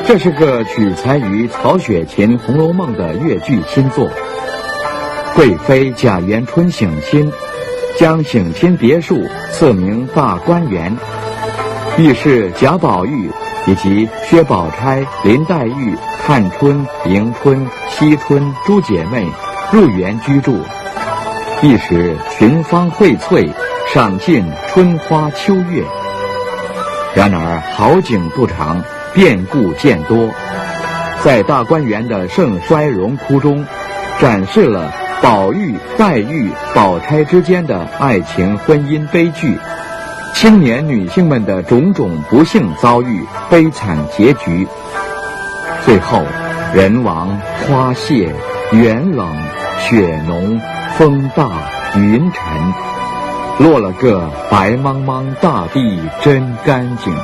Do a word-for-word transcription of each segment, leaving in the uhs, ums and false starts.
这是个取材于曹雪芹《红楼梦》的越剧新作。贵妃贾元春省亲，将省亲别墅赐名大观园，预示贾宝玉以及薛宝钗、林黛玉、探春、迎春、惜春诸姐妹入园居住，一时群芳荟萃，赏尽春花秋月。然而好景不长，变故渐多。在大观园的盛衰荣枯中，展示了宝玉、黛玉、宝钗之间的爱情婚姻悲剧，青年女性们的种种不幸遭遇、悲惨结局。最后，人亡花谢，园冷雪浓，风大云沉，落了个白茫茫大地真干净。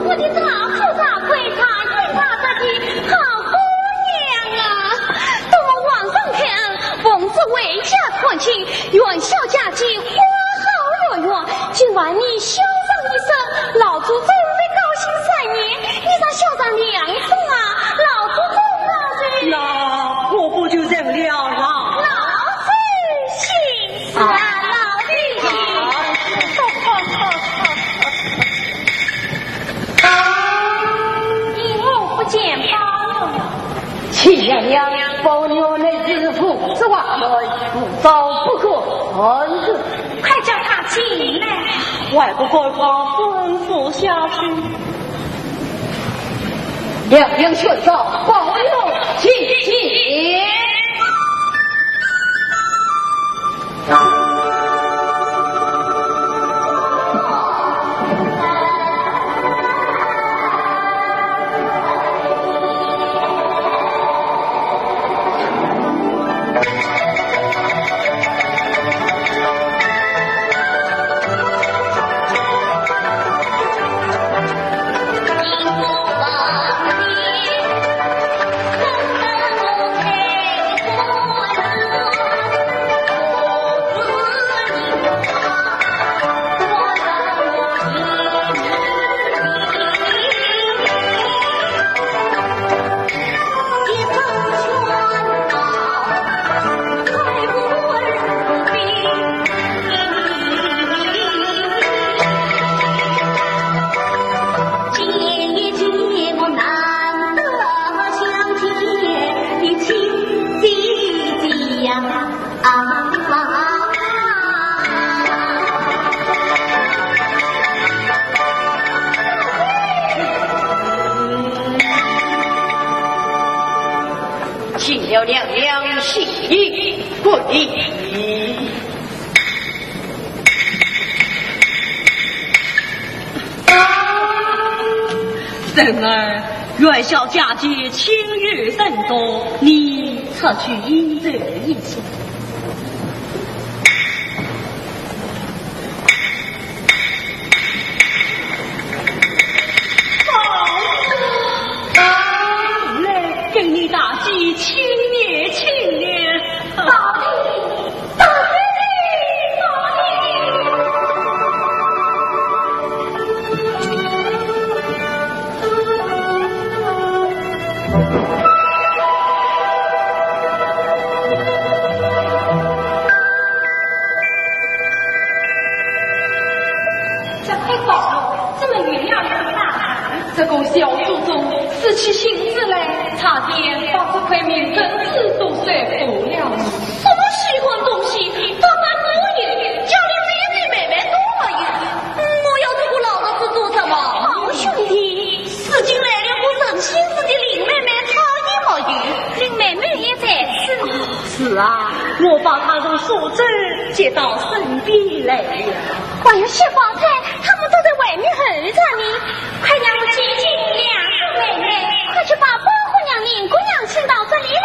我的丈夫，她归她，任她自己，好姑娘啊！多蒙皇上开恩，奉旨回家探亲，元宵佳节花好月圆。今晚你笑上一声，老祖宗会高兴三年。你若笑上两声啊，老祖宗老祖……那可不就成了啦？老祖心酸，老祖心酸。因何不见宝玉？启娘娘，宝玉乃是父子往来，无招不可。快叫他进来。还不赶快吩咐下去。 两边宣召，宝玉请进。娘娘谢礼不礼。啊，孙儿，元宵佳节亲友甚多，你出去应酬一下。 宝玉，来，跟你大姐亲热亲热。大姐，大姐，大姐。 这块宝玉怎么原样不大？这个小祖宗失起兴致来，差点把这块名珍珠都摔破了。什么稀罕东西，大半个月，家里连点妹妹都没有。嗯，我要这个老头子做什么？好兄弟， 如今来了个神仙似的林妹妹，她也没有。林妹妹也在此。是啊，我把她从苏州接到身边来了。还有薛宝钗，他们都在外面候着呢。快让我见见两个妹妹。快去把宝姑娘、林姑娘请到这里来。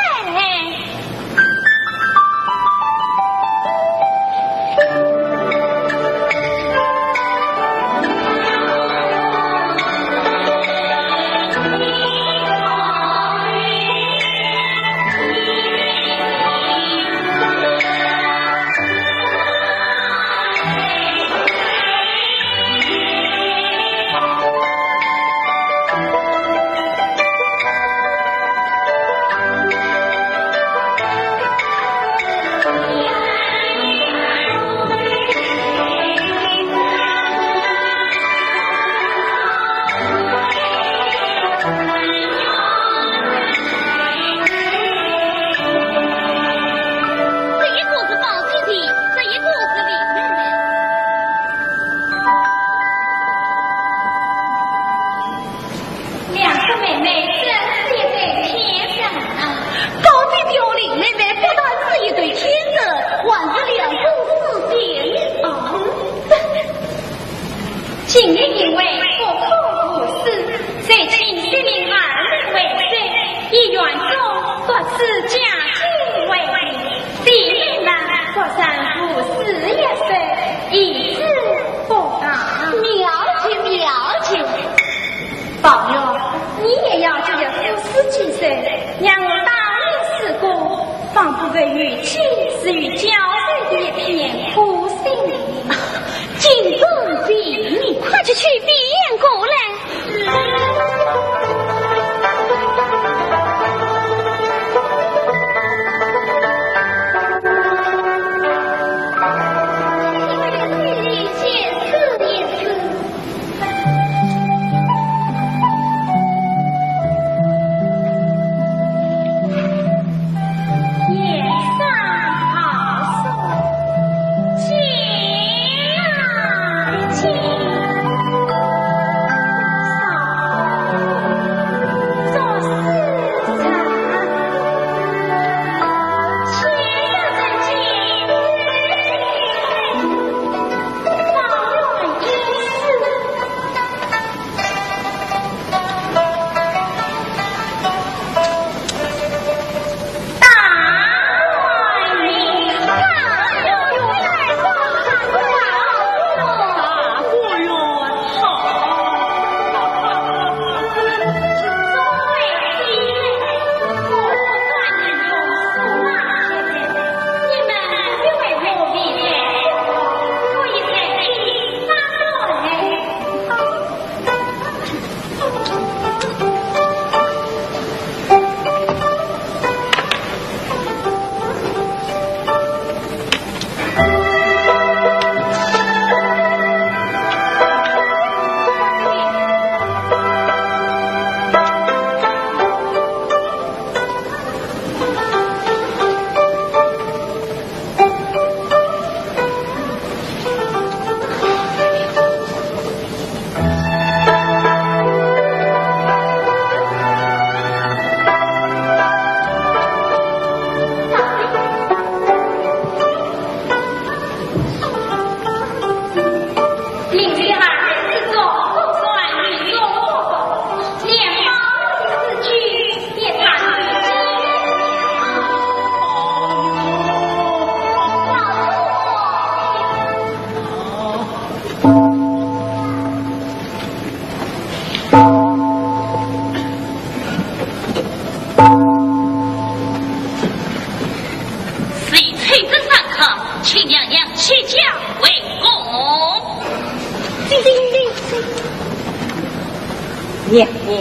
娘娘。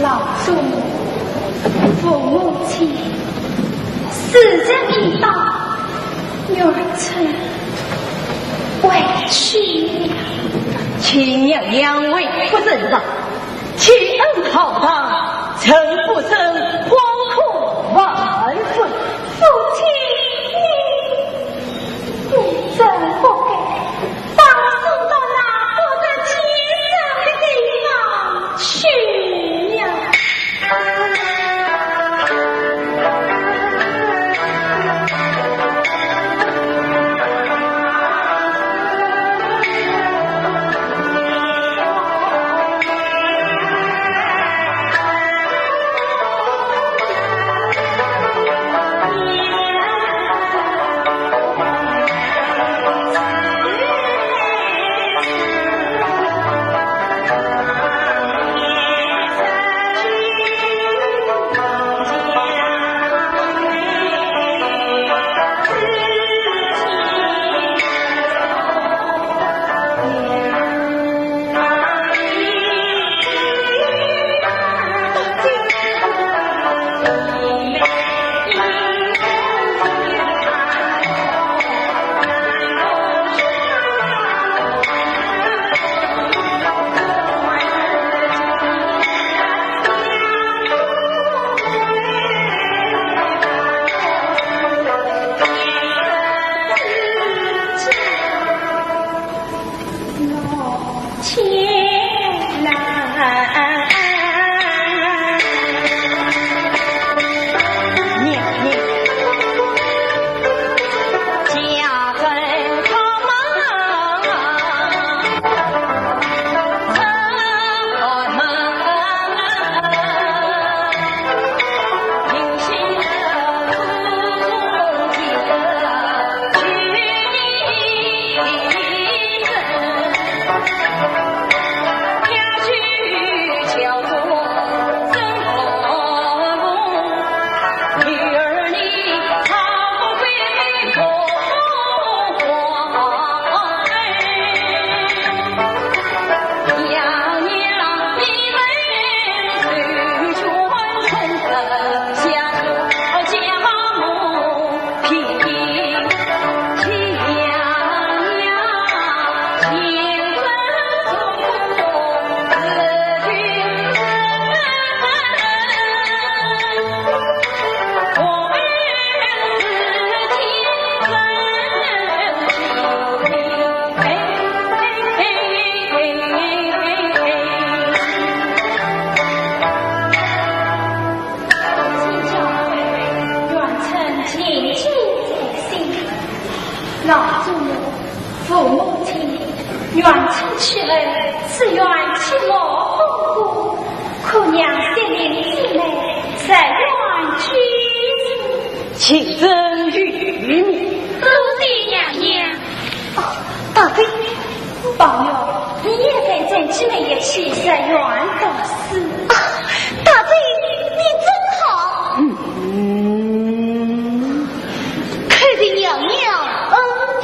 老祖母、父母亲，时辰已到，元春回去了。请娘娘回复圣上， 请恩浩荡，陈府生惶恐万分。父亲，你，你真不该把我送到那不得其生的地方去呀！老祖母、父母亲，元春去后，只愿其母风光，可让三年姊妹团圆聚首。请遵御命。多谢娘娘。哦，大姐。宝玉，你也陪三姊妹一起团圆读书。啊，大姐，你真好。嗯。 嗯，叩谢娘娘恩典。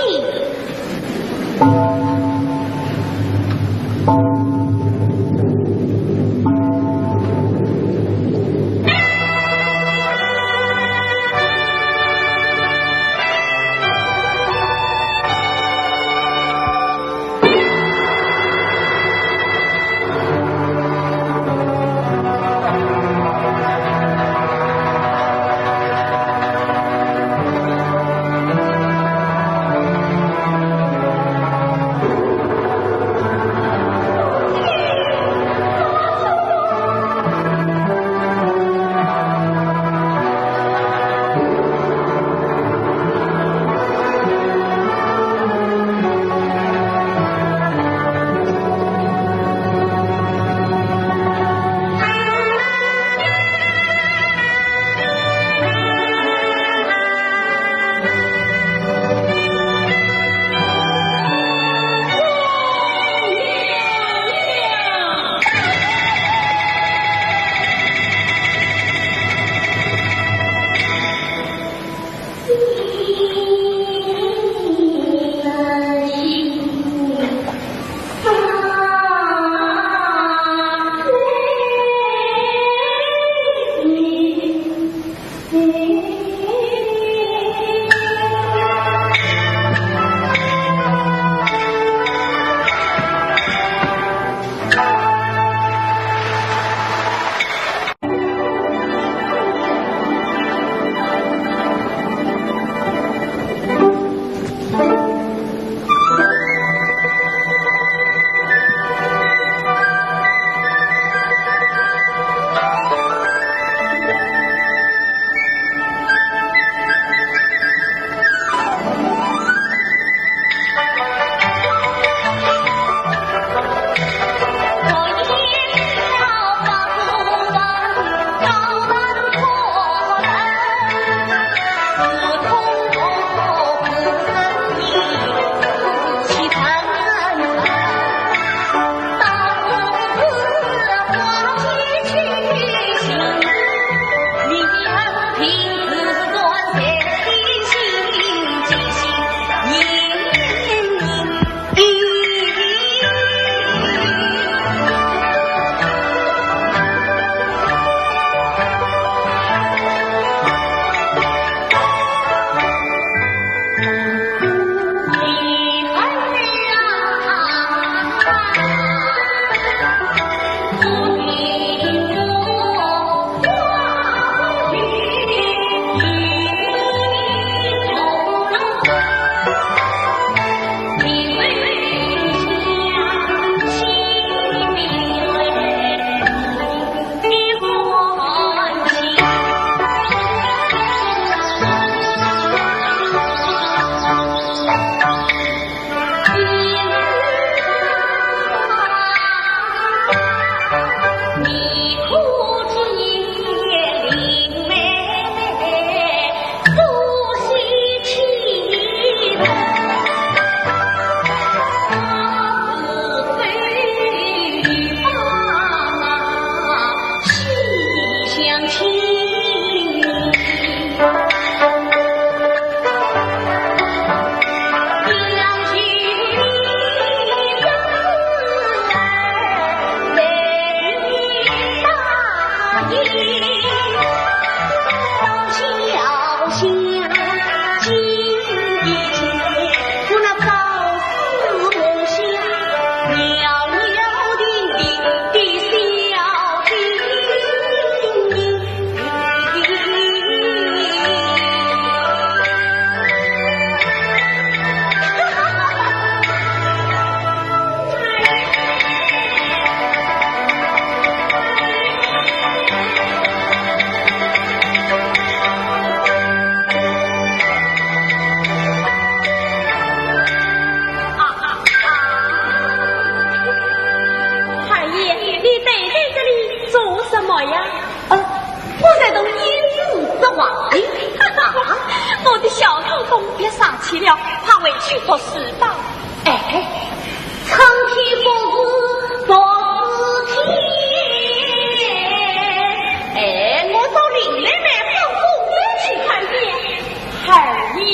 去了，快回去读书吧。哎，苍天不是不是天。哎，我到林妹妹房中间去看看。二爷。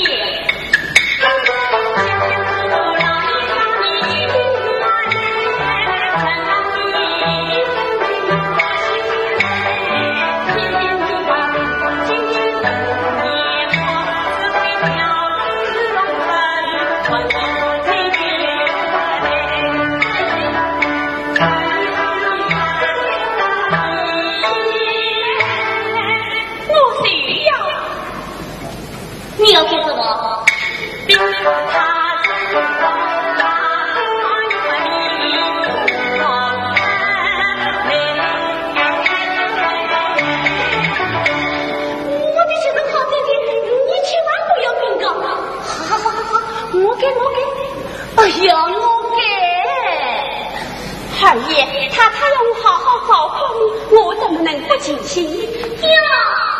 我谁呀？你要做什么？我的学生好姐姐，你千万不要敏感。好好好好好，我给，我给。哎呀，我给。二爷，太太要我好好照顾你，我怎么能不尽心？哟，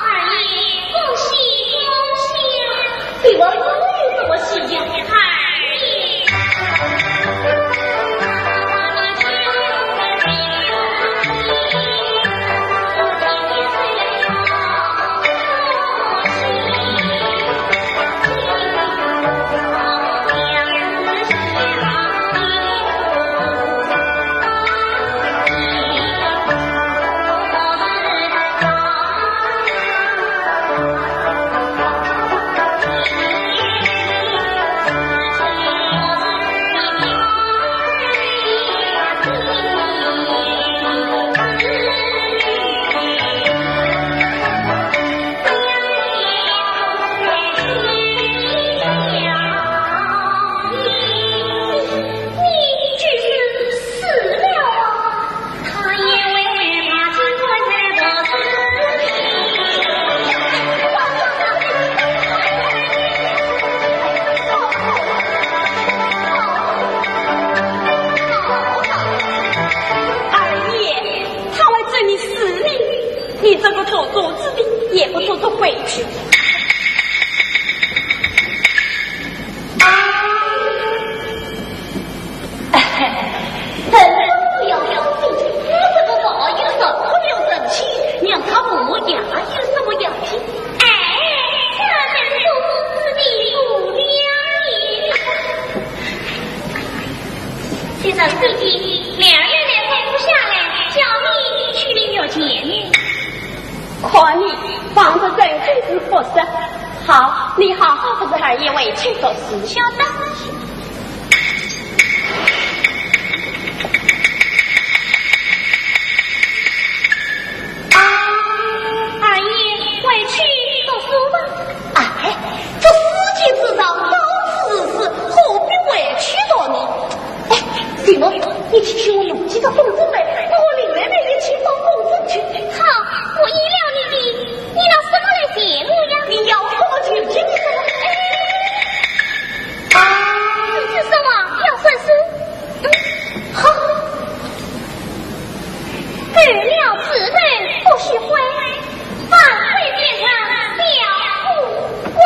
二爷，恭喜恭喜！对我又有什么喜呀？二爷。二爷，他会整你死命，你这个做主子的也不做做规矩。啊！哎，本官不要小心，我这个话有什么了不起，让他磨牙有什么要紧？哎，这真是不知的不了。先生，最近两日来吩咐下来，叫你去领药钱呢。 看你放着人真是不是。好，你好好服侍二爷回去读书。晓得。啊，二爷，回去读书吧。哎，这世界之上到处是书，何必回去读呢？ 哎，对了，你去请我弄几个风筝来，我和林妹妹一起到风筝去。好，我依了你的，你拿什么来借我呀？你要什么就给你什么。啊，你说什么？要算数？嗯，好。 狗咬指头不许挥，反被变成小乌龟。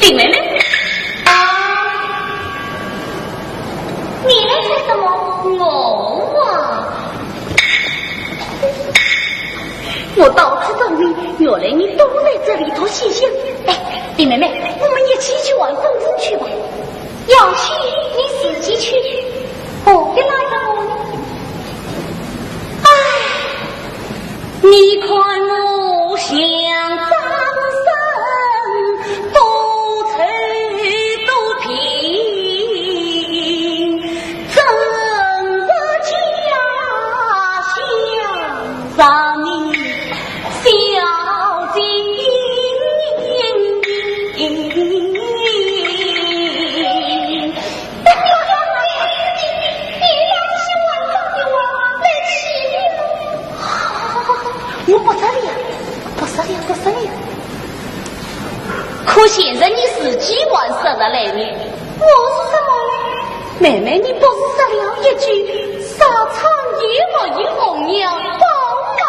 林妹妹。啊，你来做什么？我啊，我到处找你，原来你躲在这里头偷闲。哎，林妹妹，我们一起去玩风筝去吧。要去，你自己去，何必赖着我呢？唉，你看我像张生，多愁多病，真是家乡人小情。 我不说了，不说了，不说了。可现在你自己还说得来呢。我说什么呢？妹妹，你不是说了一句，沙场也没有红娘报吗？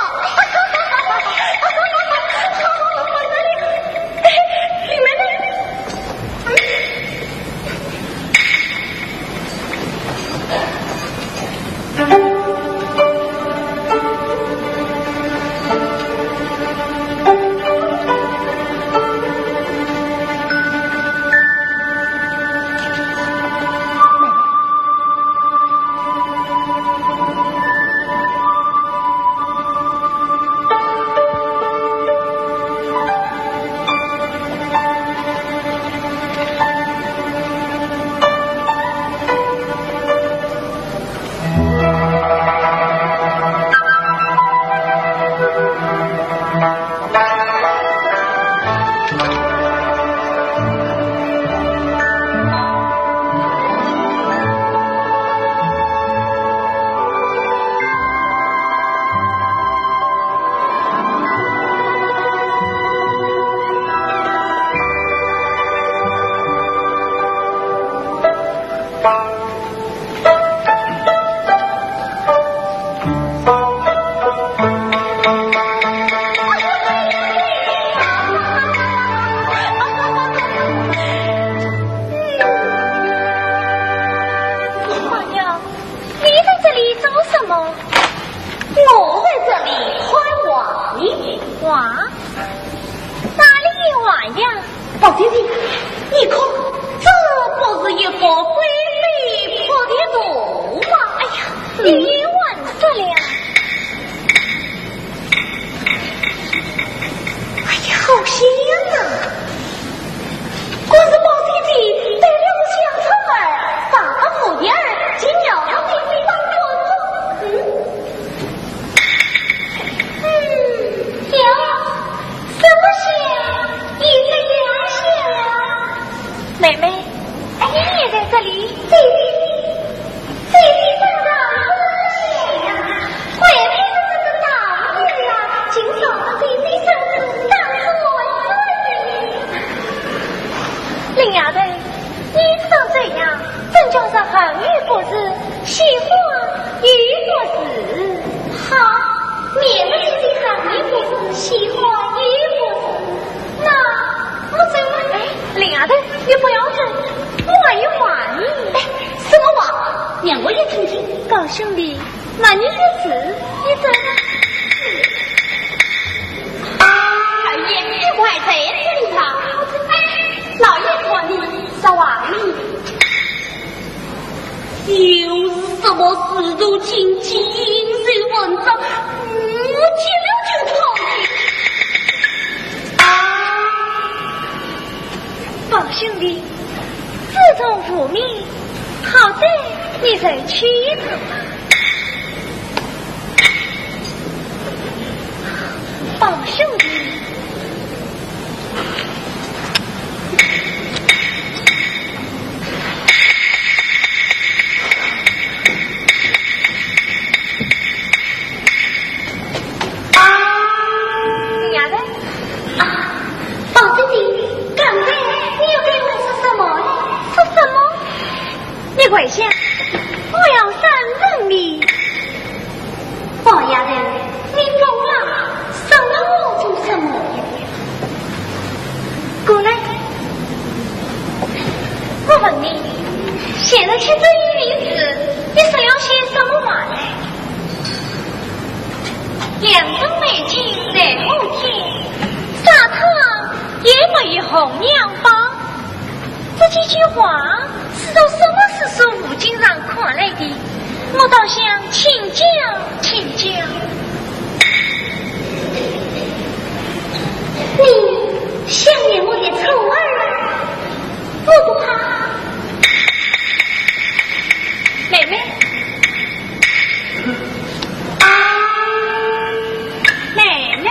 你们呢？ 你在这里做什么？我在这里看画呢。画？哪里有画呀？宝姐姐，你看，这不是一幅瑰丽的图吗？哎呀，你也忘记了。 哎呀，好香啊！可是宝姐姐带了个小丑儿，三个蝴蝶儿，竟要到这里当观众。嗯。嗯，哟，什么香？一阵良香啊。妹妹，你也在这里？对，对，对。 姐姐身上有香呀，外面的这个大雨啊，今早的姐姐身子当作为水。林丫头，你说这样，真叫是横雨不止，竖花雨不时。好，免得姐姐横雨不止，竖花雨不时。 那我走了。哎，林丫头，你不要走，我还有话呢。哎，什么话？让我也听听。宝兄弟，那你有事，你走吧。啊，老爷，你还在这里吗？哎，老爷说你说话呢。 又是什么事？如今金印文章，我见了就讨厌。啊，宝兄弟，自从父命，好歹你就去一趟吧。宝兄弟。 啊，林丫头。啊，宝姐姐，刚才你又对我说什么呢？说什么？你跪下，我要杀了你。宝丫头，你疯了，杀了我做什么？我倒想请教请教。你想念我的初儿啊？我不怕。妹妹。啊，妹妹。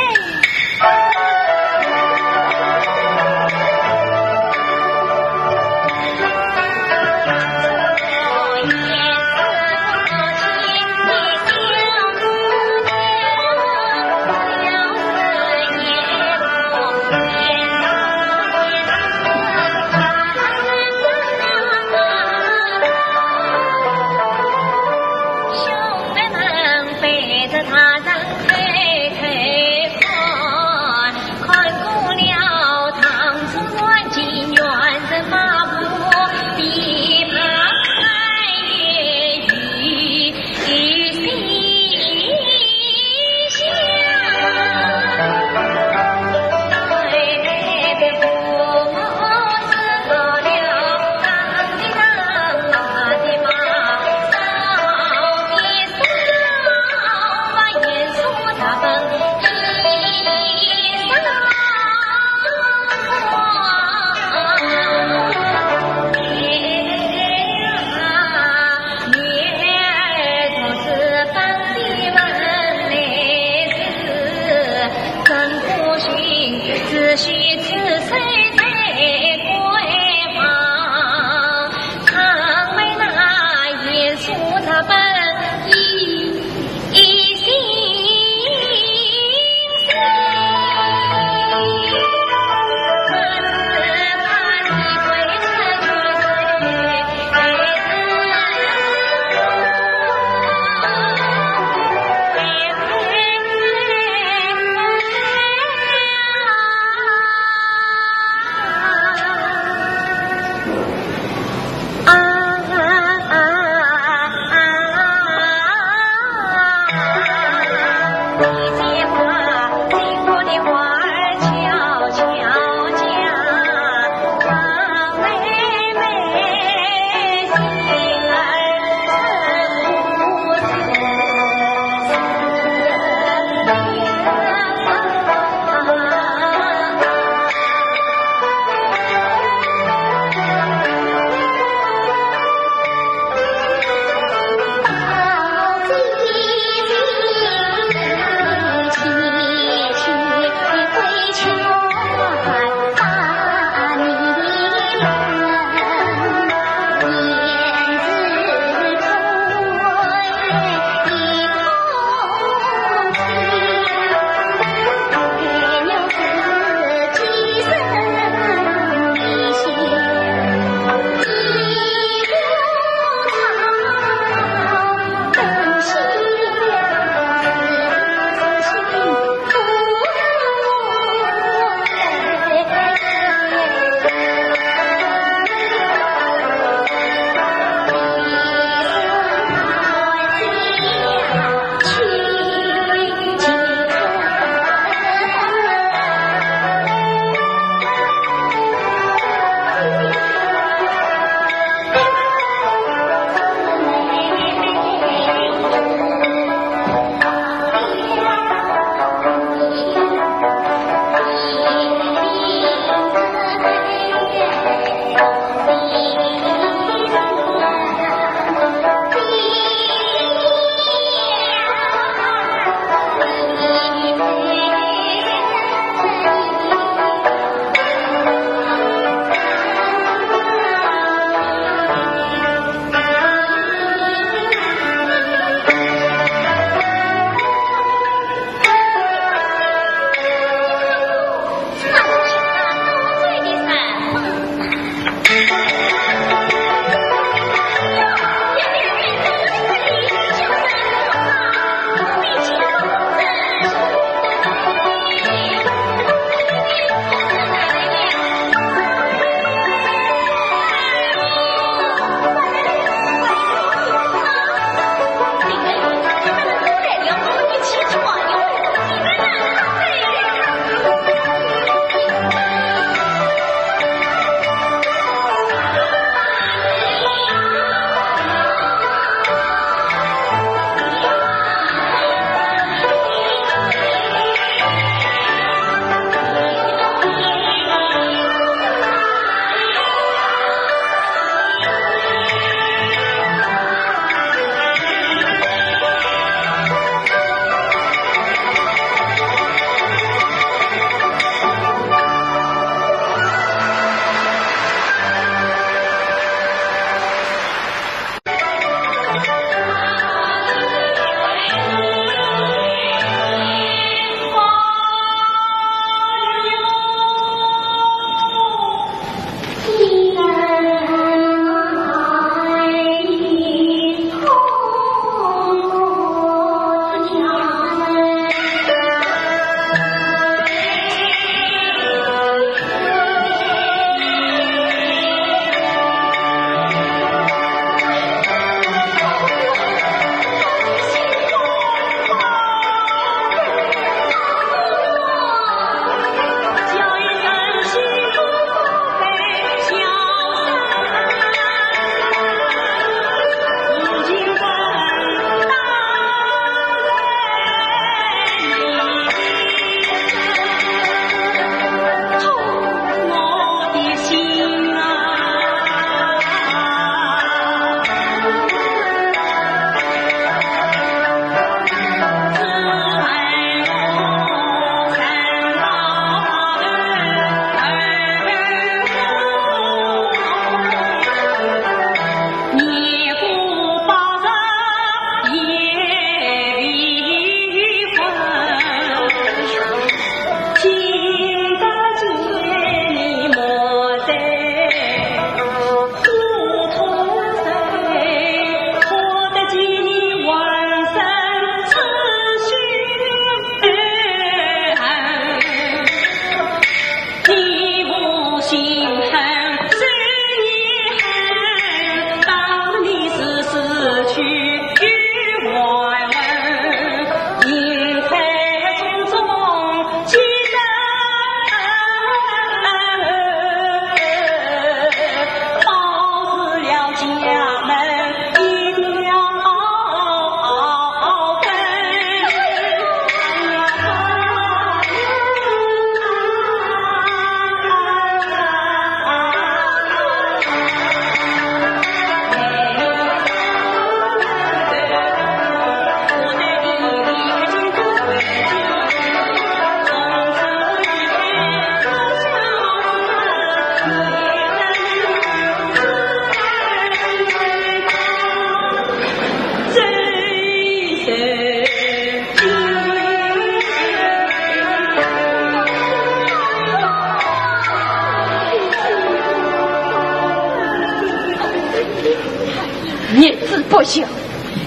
想，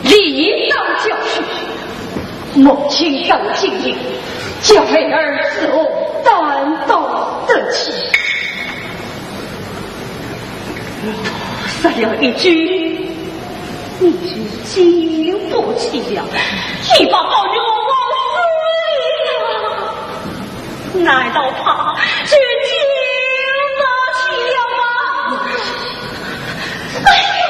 理当教训。母亲到今日，叫孩儿如何担当得起？我说了一句，你就经不起了，你把宝玉往死里了。 难道他就经不起了吗？哎呦，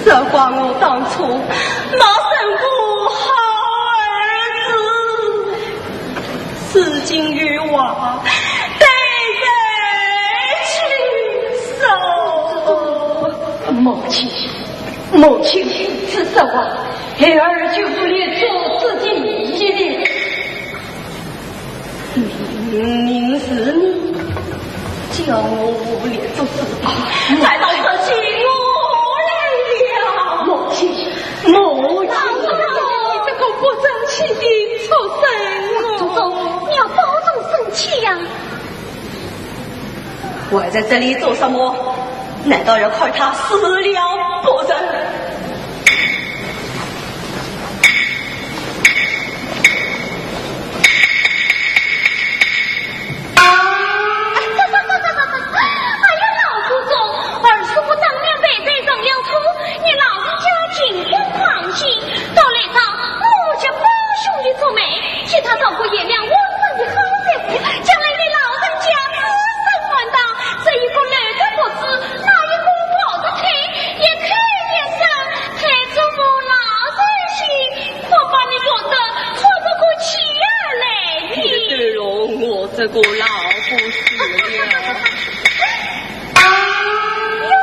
这怪我当初没生个好儿子，如今有娃，对谁去说？母亲，母亲如此说话，孩儿就是连做自己的。 明明是你叫我来做主啊，难道是请我来了？母亲，母亲，你这个不争气的畜生啊！祖宗，你要保重身体呀。 我还在这里做什么？难道要看他死了不成？啊！哎呀，老祖宗，儿孙不当面背罪成了错，你老人家尽管放心，到来朝我叫宝兄弟做媒， 替他找个贤良温顺的好丈夫，将来你老人家子孙满堂，这一个留得不知，那一个抱得开，一开一生，太祖母老人心，可把你养得喘不过气儿来呢。你得对了我这个老不死了。哟，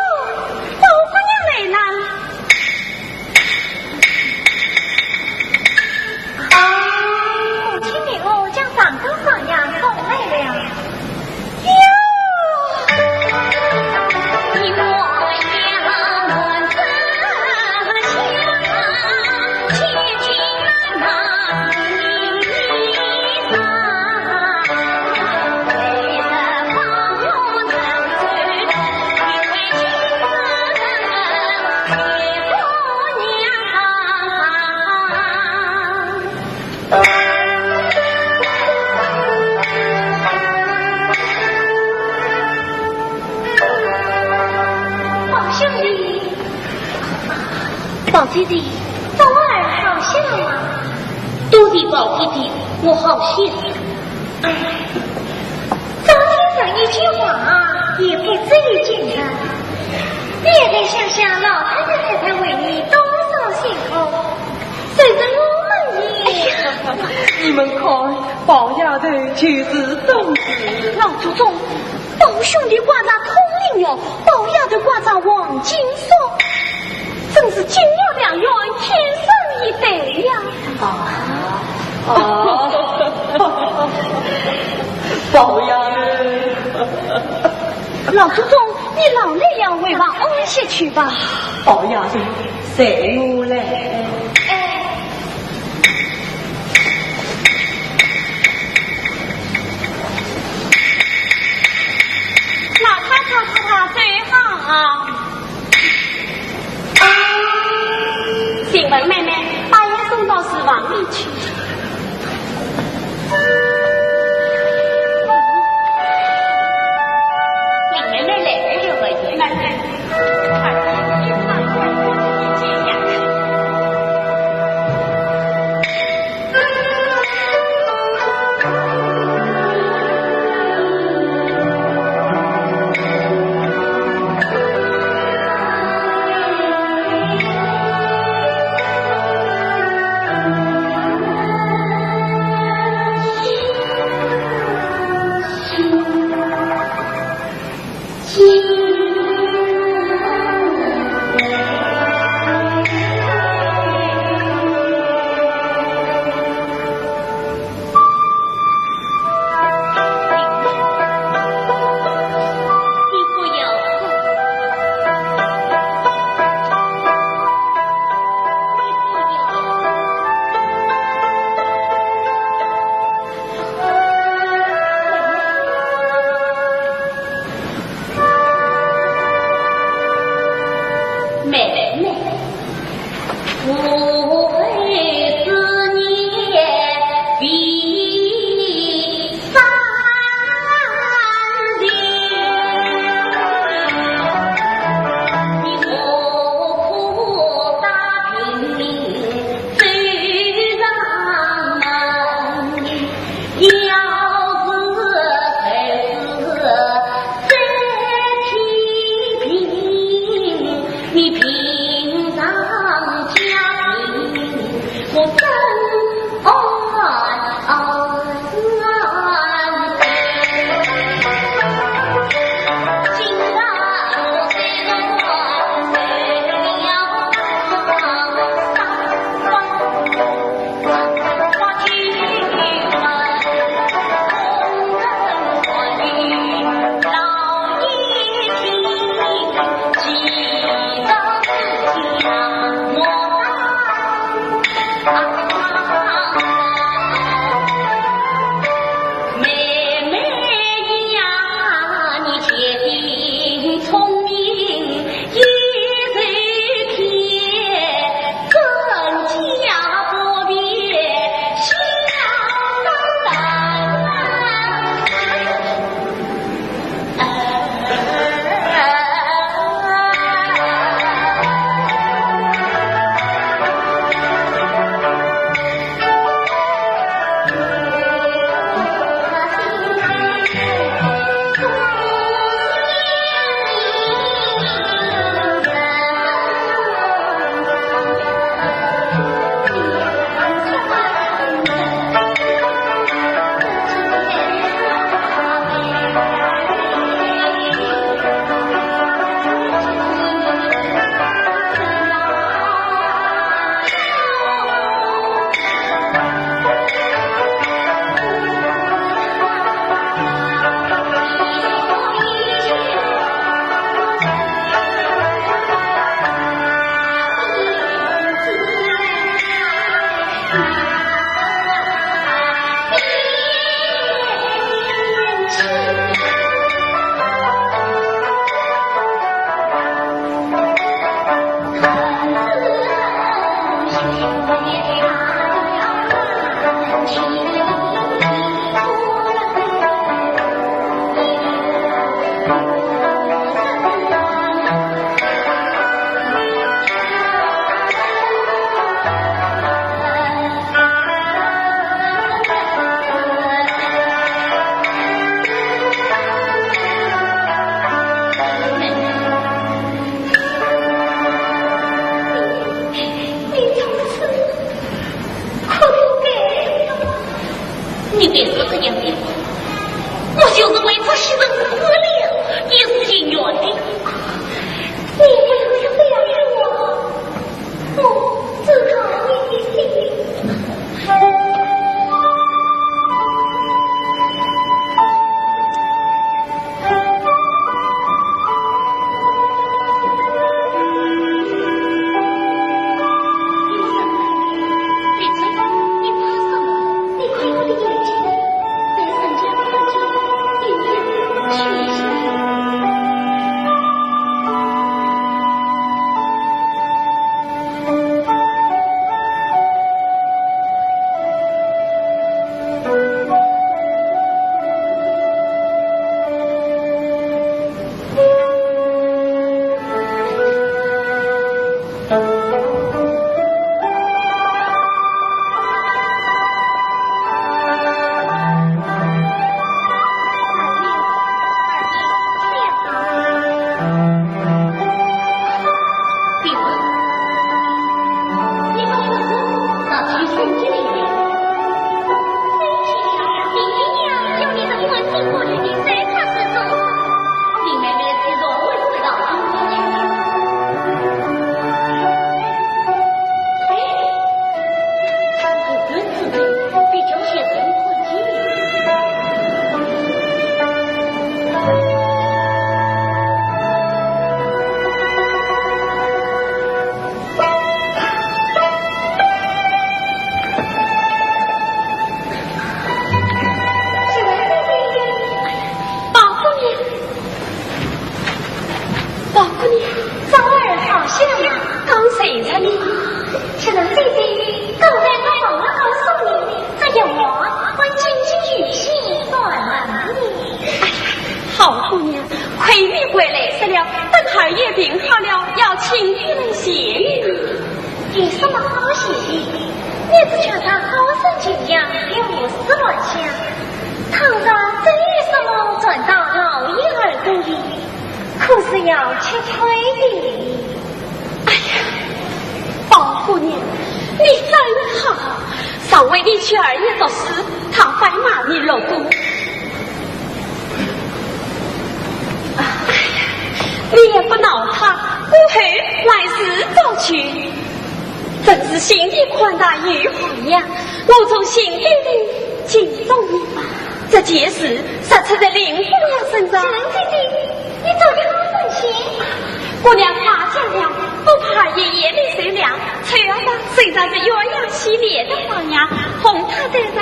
宝姑娘来了。 母亲命我将上等双鞋送来了。哟！宝兄弟，宝姐姐，宝二好笑啊。多谢宝姐姐，我好笑。哎， 张先生一句话也不至于惊人。你也该想想老太太太太为你多少辛苦，虽然我们也……哎呀，你们看，宝丫头就是懂事。老祖宗，宝兄弟刮着通灵药，宝丫头刮着黄金锁。 真是金玉良缘，天生一对呀！啊，啊，宝丫头。老祖宗，你劳累了，回房安歇去吧。宝丫头，随我来。哎。老太太，太太最好。 请问妹妹，把药送到书房里去。林妹妹来了，来了。你从此可不该了。也病好了，要请你来谢礼。有什么好谢礼？你只求他好生静养，别胡思乱想。倘若真有什么传到老爷耳朵里，可是要吃亏的。哎呀，宝姑娘，你真好，上回你去二爷作诗，他反骂你露骨。哎呀，你也不恼他，过后还是照旧。真是心地宽大又涵养，我从心底里敬重你吧。这件事，说出在林姑娘身上，陈姐姐，你做得好生气。姑娘夸奖了，不怕爷爷你受凉，秋儿吧，虽然是鸳鸯戏里的花样，哄她在上，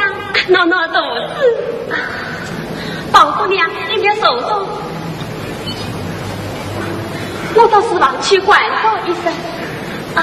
闹闹肚子。宝姑娘，你别受冻，我到书房去关照一声。啊。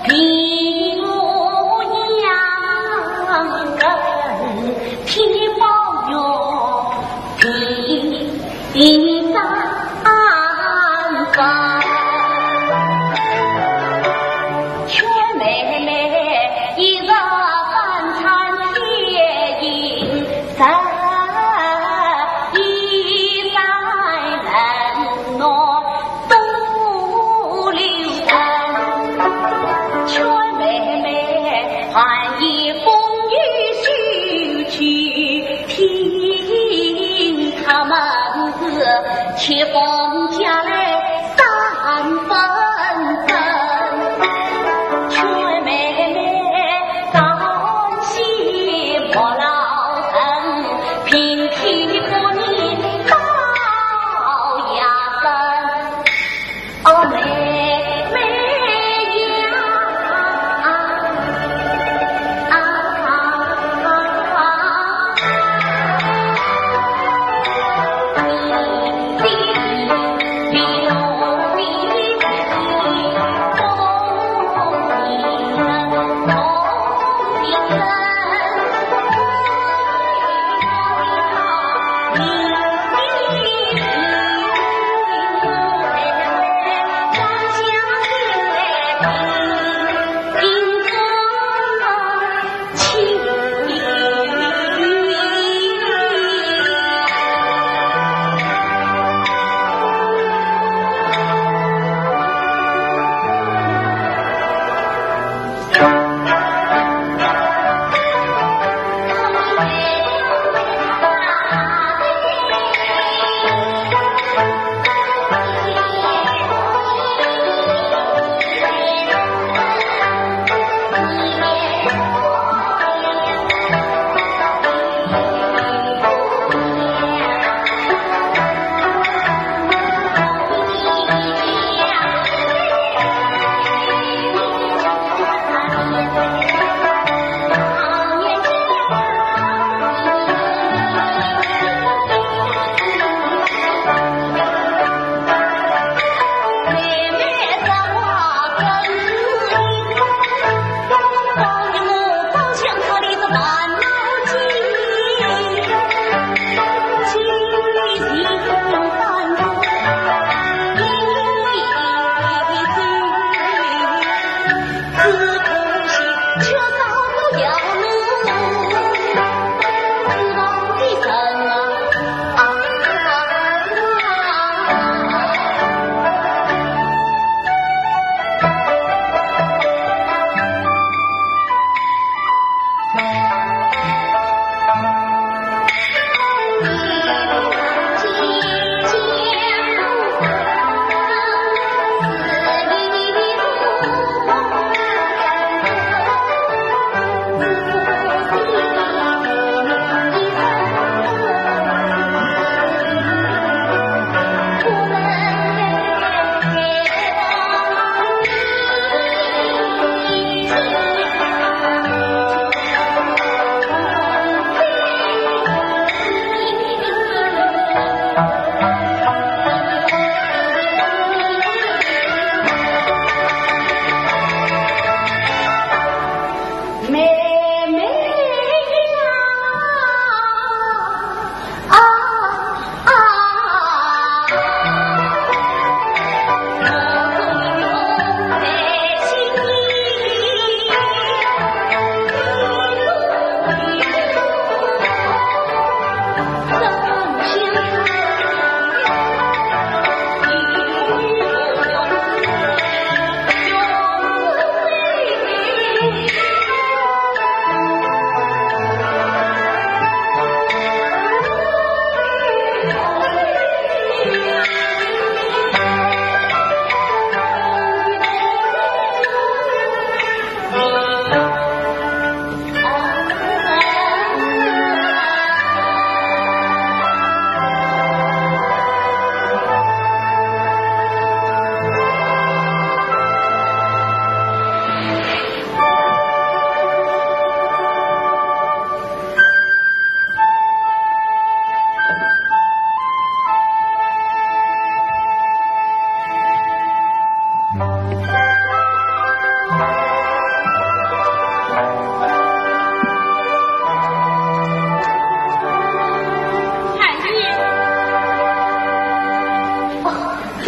你我两个天宝月，天上高。劝妹妹一日三餐天行，十一载能耐 多留神，劝妹妹含冤风雨休去，听他们是欺风家来三分真。劝妹妹当心莫老人，平替不你高压身。 哦，妹妹呀，啊，啊，啊，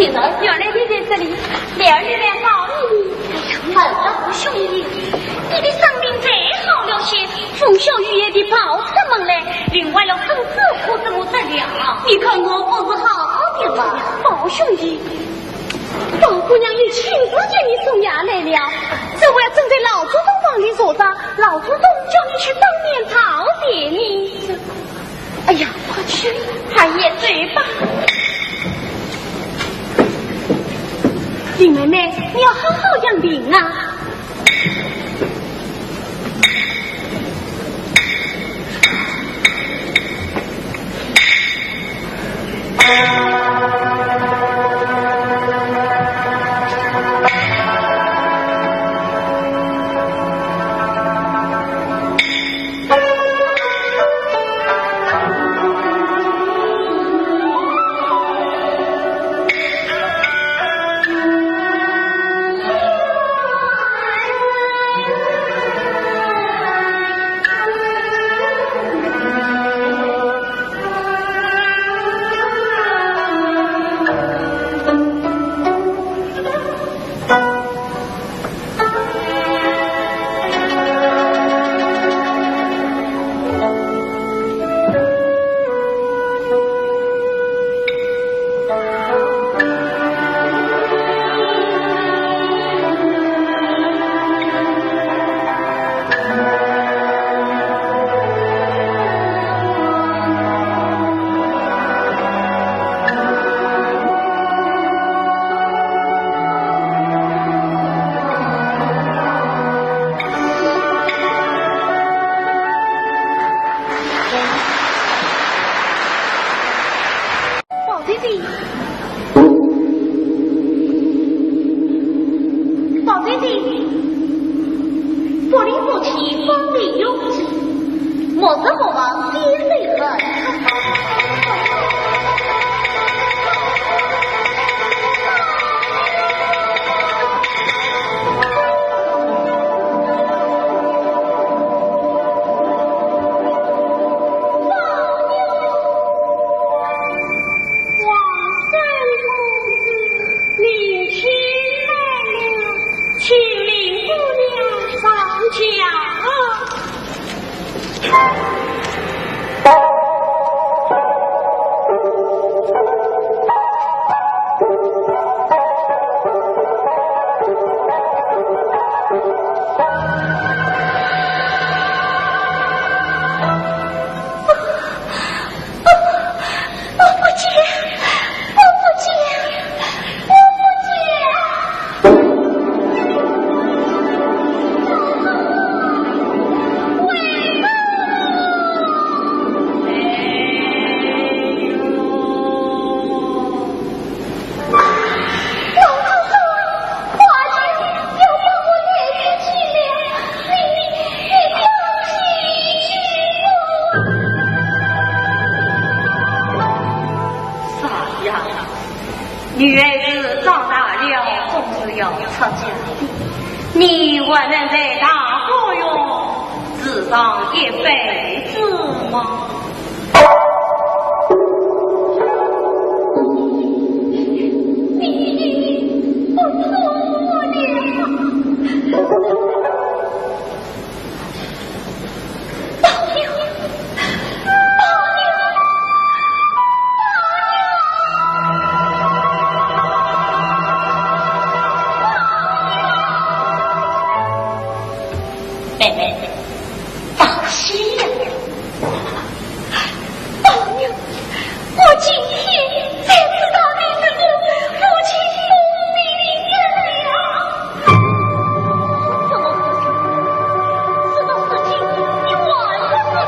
原来你在这里，莲儿，你来找你呢。哎呀，宝兄弟，你的伤病再好了些，风消雨也地跑出门来，另外了身子可怎么得了？你看我不是好好的吗？宝兄弟，宝姑娘已亲自叫你送药来了，这回正在老祖宗房里坐着，老祖宗叫你去当面道谢呢。 哎呀，快去，快也走吧。林妹妹，你要好好养病啊。宝姐姐，宝姐姐，不离不弃，方为永志，莫失莫忘，先生恨。王三公子，你请来了，请林姑娘上轿。 我不见，我不见，我不见。老祖宗，花姐要把我带出去了，你，你不要去。傻丫头，女孩子长大了，总是要出嫁的。你还能在大观园住上一辈子吗？ 妹妹，放心呀。宝玉，我今天才知道你是我父亲不明的了。什么事情？这种事情你还不知道？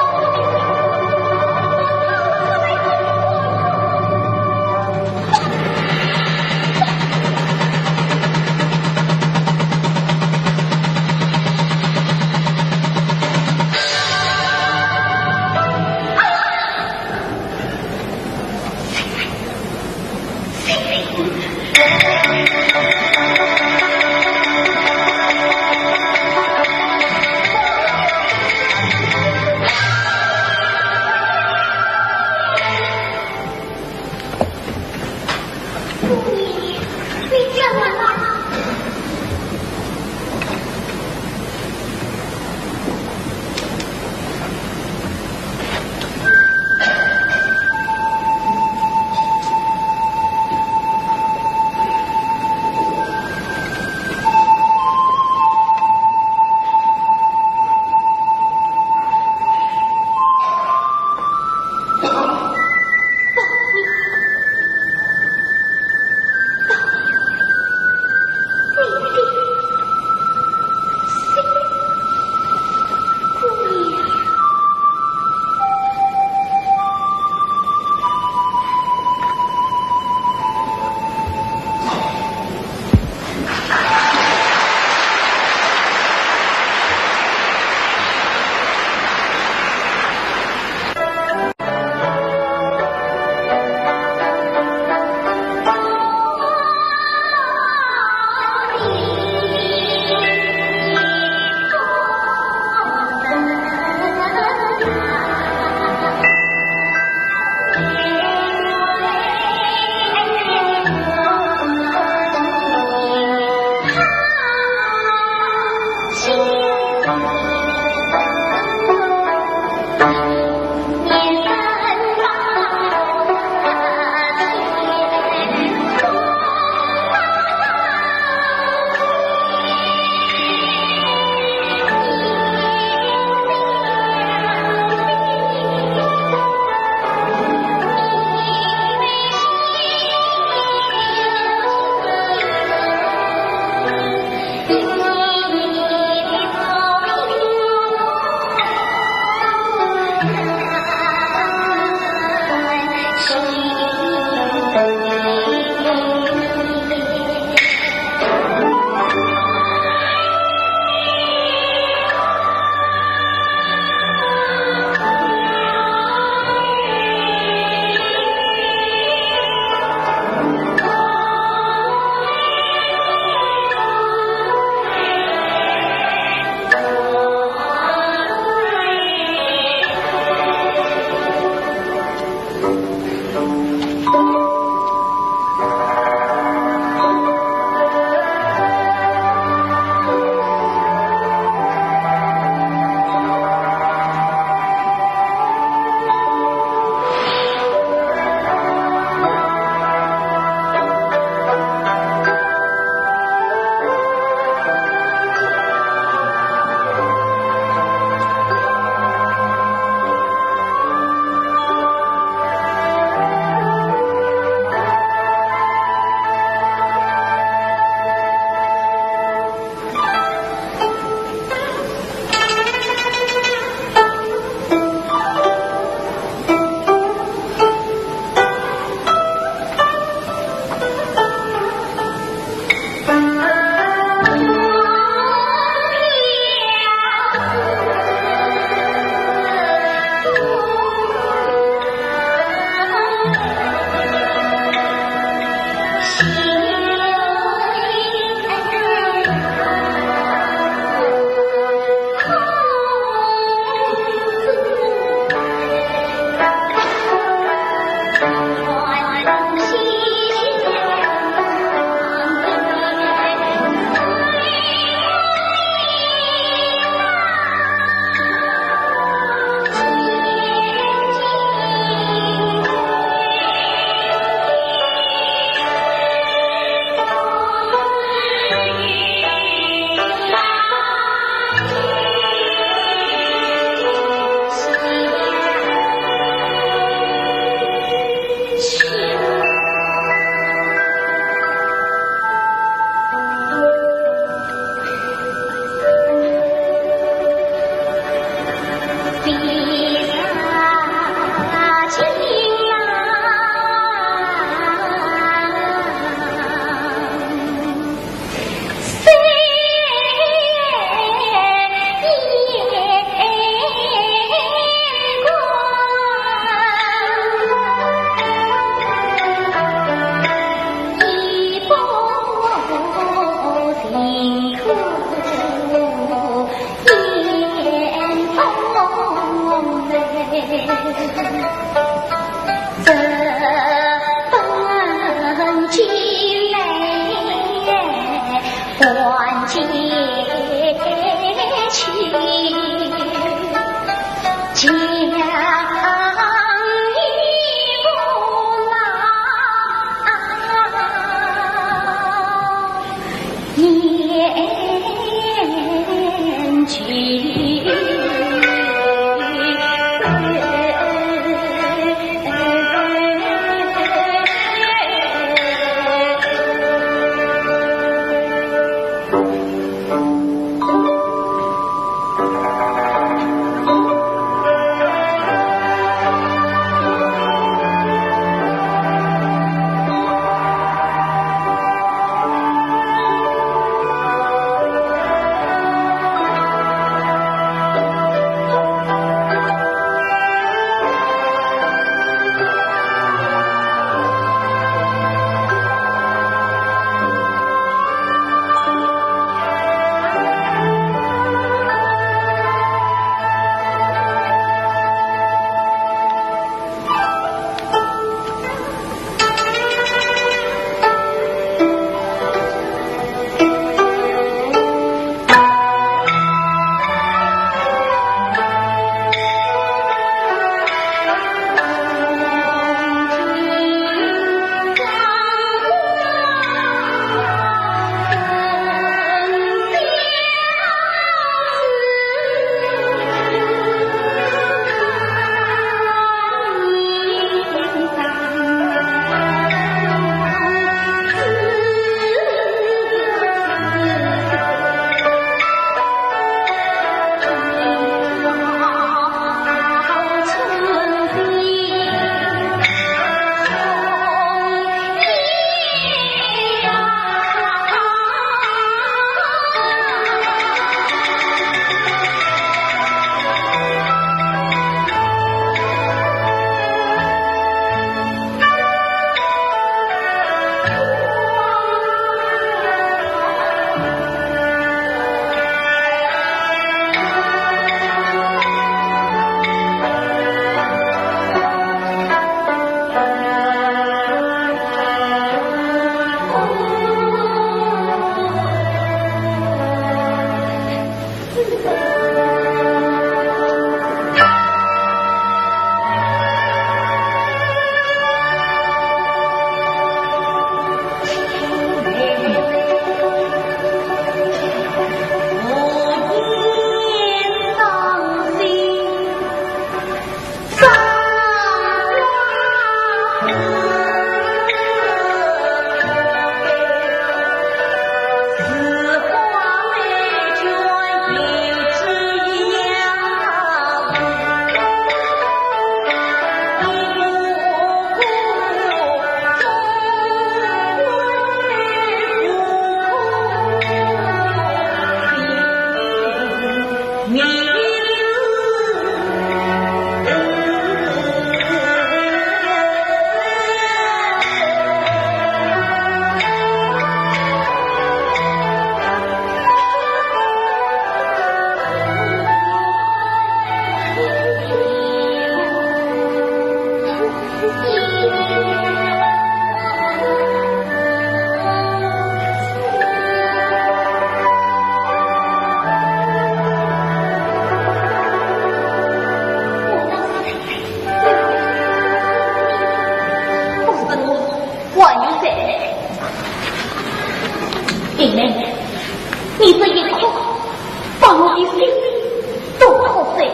还有谁？林妹妹，你这一哭，把我的心都哭碎了。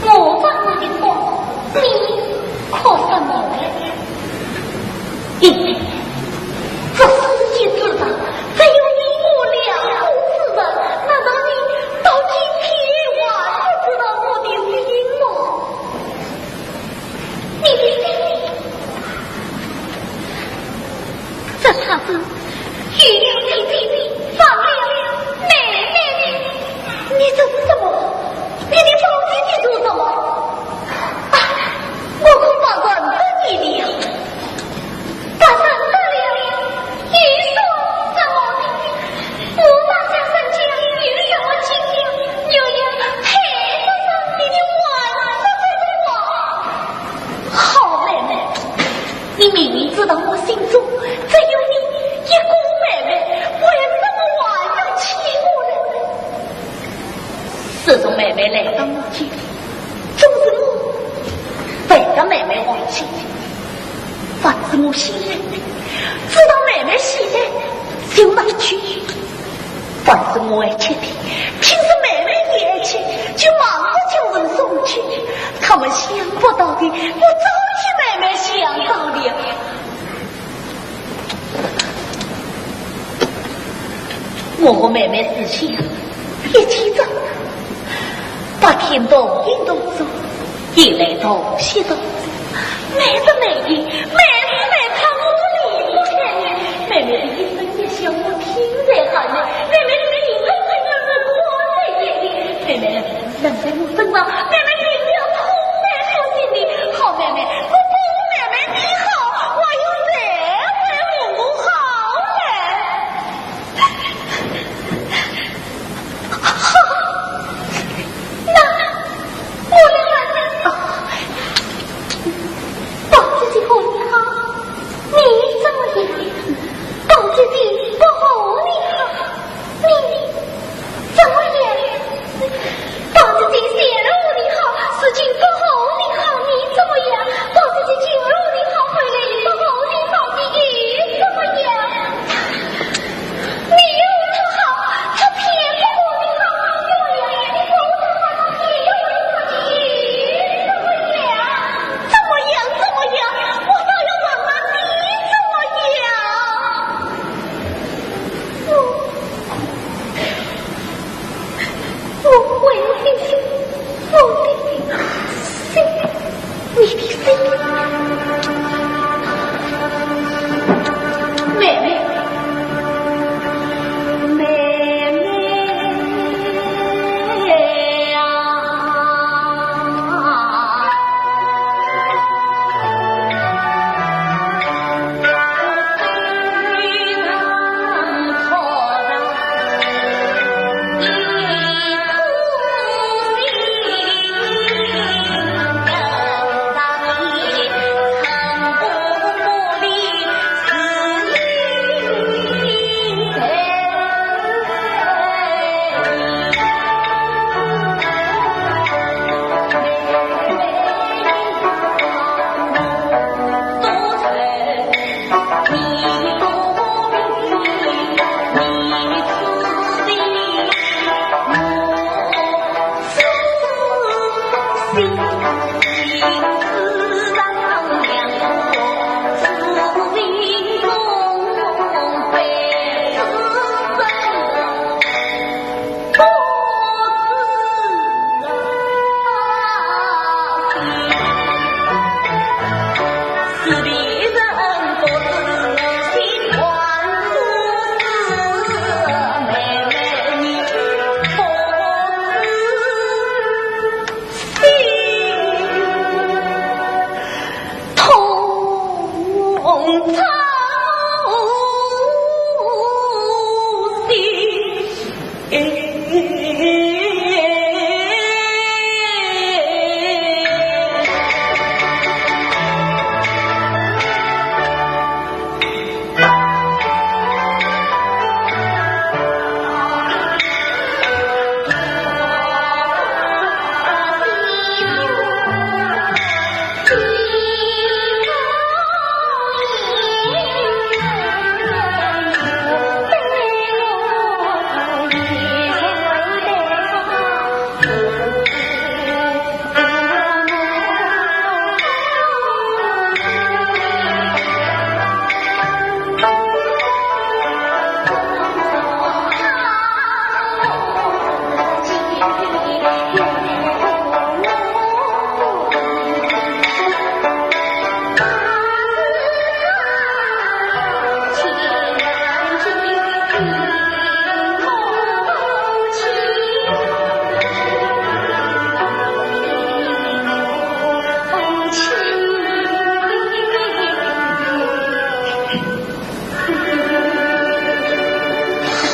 我把我的话，你哭什么嘞？林妹妹，这世界之上，只有你我两个之人，难道你到今天还不知道我的心吗？ 你的心，这怕是有了你的，放了妹妹来到我家，总是我陪着妹妹玩耍。反正我现在知道妹妹现在就拿去，反正我爱吃的，平时妹妹也爱吃，就忙着叫人送去。他们想不到的，我早替妹妹想到了。 我和妹妹思想一起走，白天东行东走，夜来东西东走，每日每夜，每时每刻我离不开你。妹妹的一生一世我听在耳里，妹妹的一生一世我看在眼里。妹妹 人在我身上，妹妹定要痛在手心里。好妹妹，我不妹妹的好，我又谁会和我好嘞？好，那我来问。啊，宝姐姐和你好，你怎么样？宝姐姐不和你好， 你怎么样？宝姐姐前路你好，如今不和你好，你怎么样？宝姐姐前路你好，回来你不和你好，你又怎么样？你又不好，他偏不和你好，你又要，你不和他，他偏要和你好，你又怎么样？怎么样？怎么样？我倒要问问你怎么样？ 我，我为你的心，我的心，你的心。妹妹，妹妹呀。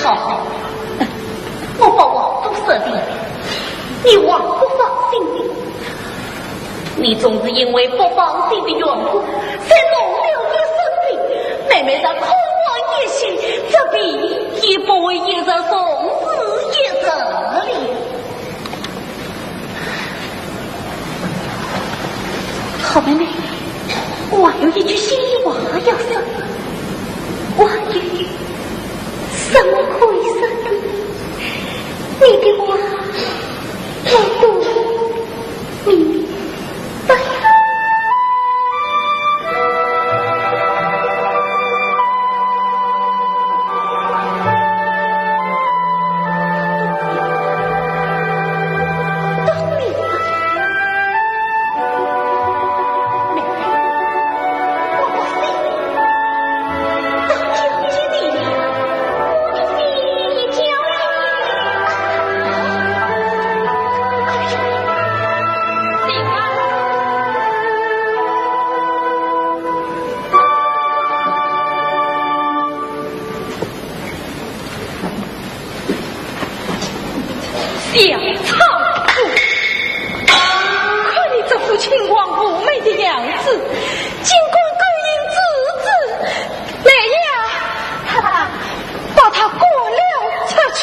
好好，我把话都说定了，你还不放心的？你总是因为不放心的缘故，才动了一身病。妹妹若空欢一心，这病也不会一日重似一日了。好妹妹，我还有一句心里话要说，我还有什么可以说的？你的话，我都明白。小贱妇，看你这副清光妩媚的样子，竟敢勾引子侄。来呀，哈哈，把她赶了出去。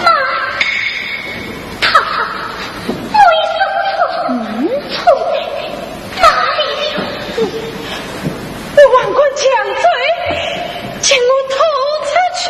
妈，她，我有什么错处？嗯？错在哪里了？我还敢犟嘴，将我拖出去。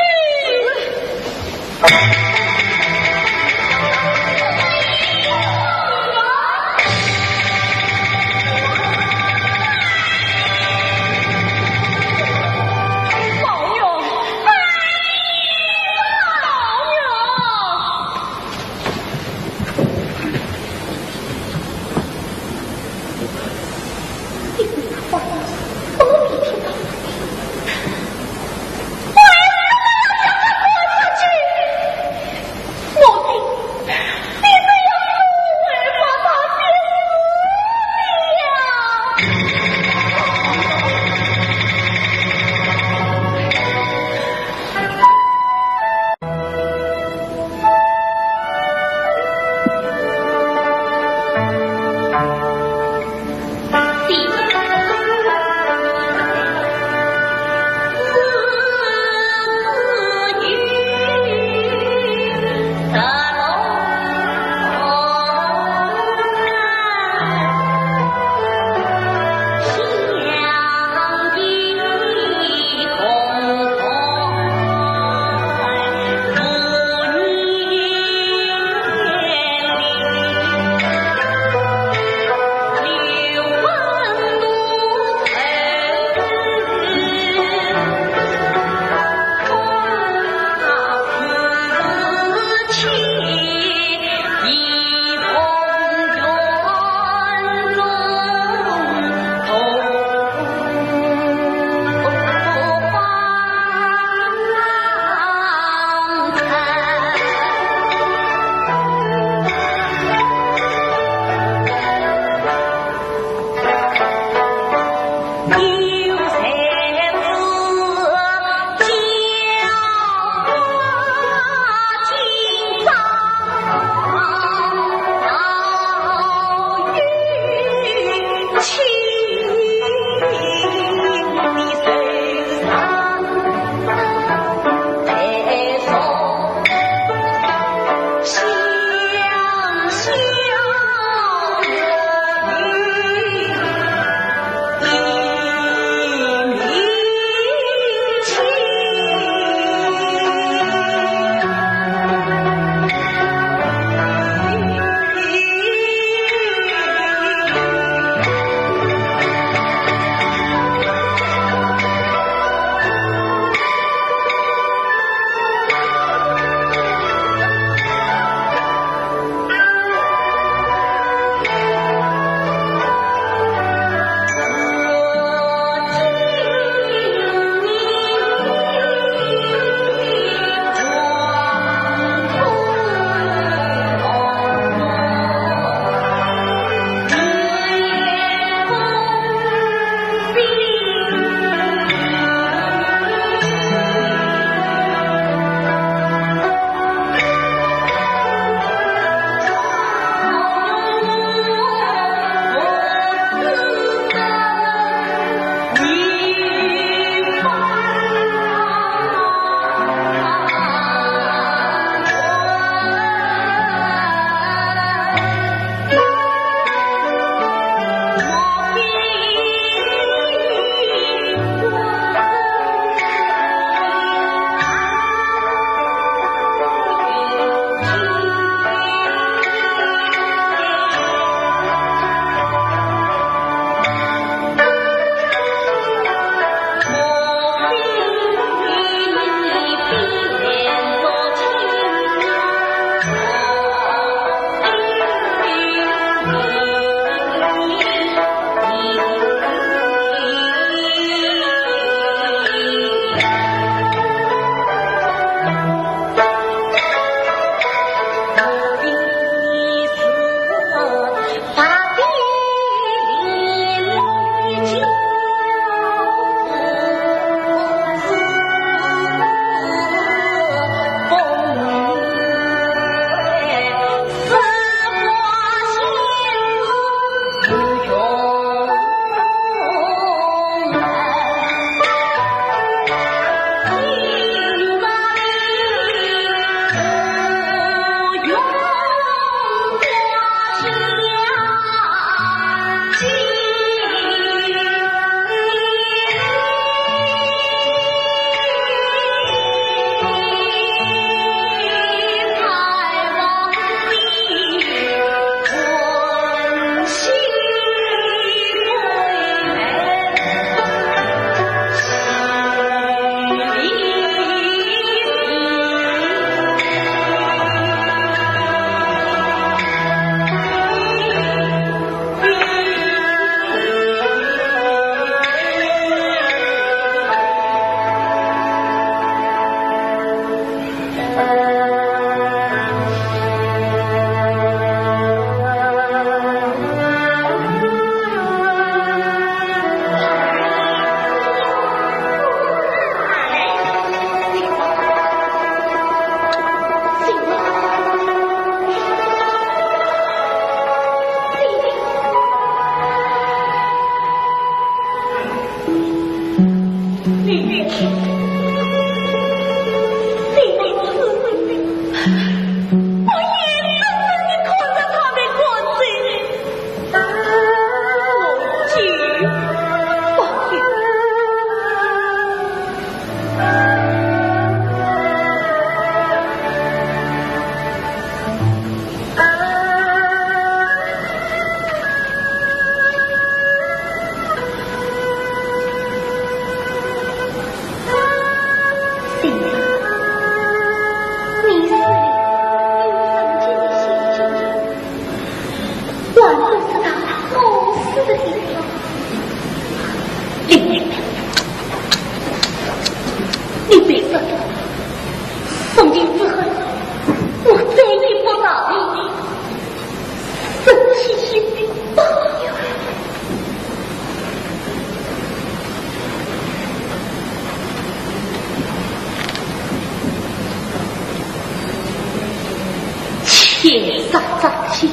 天杀杀气，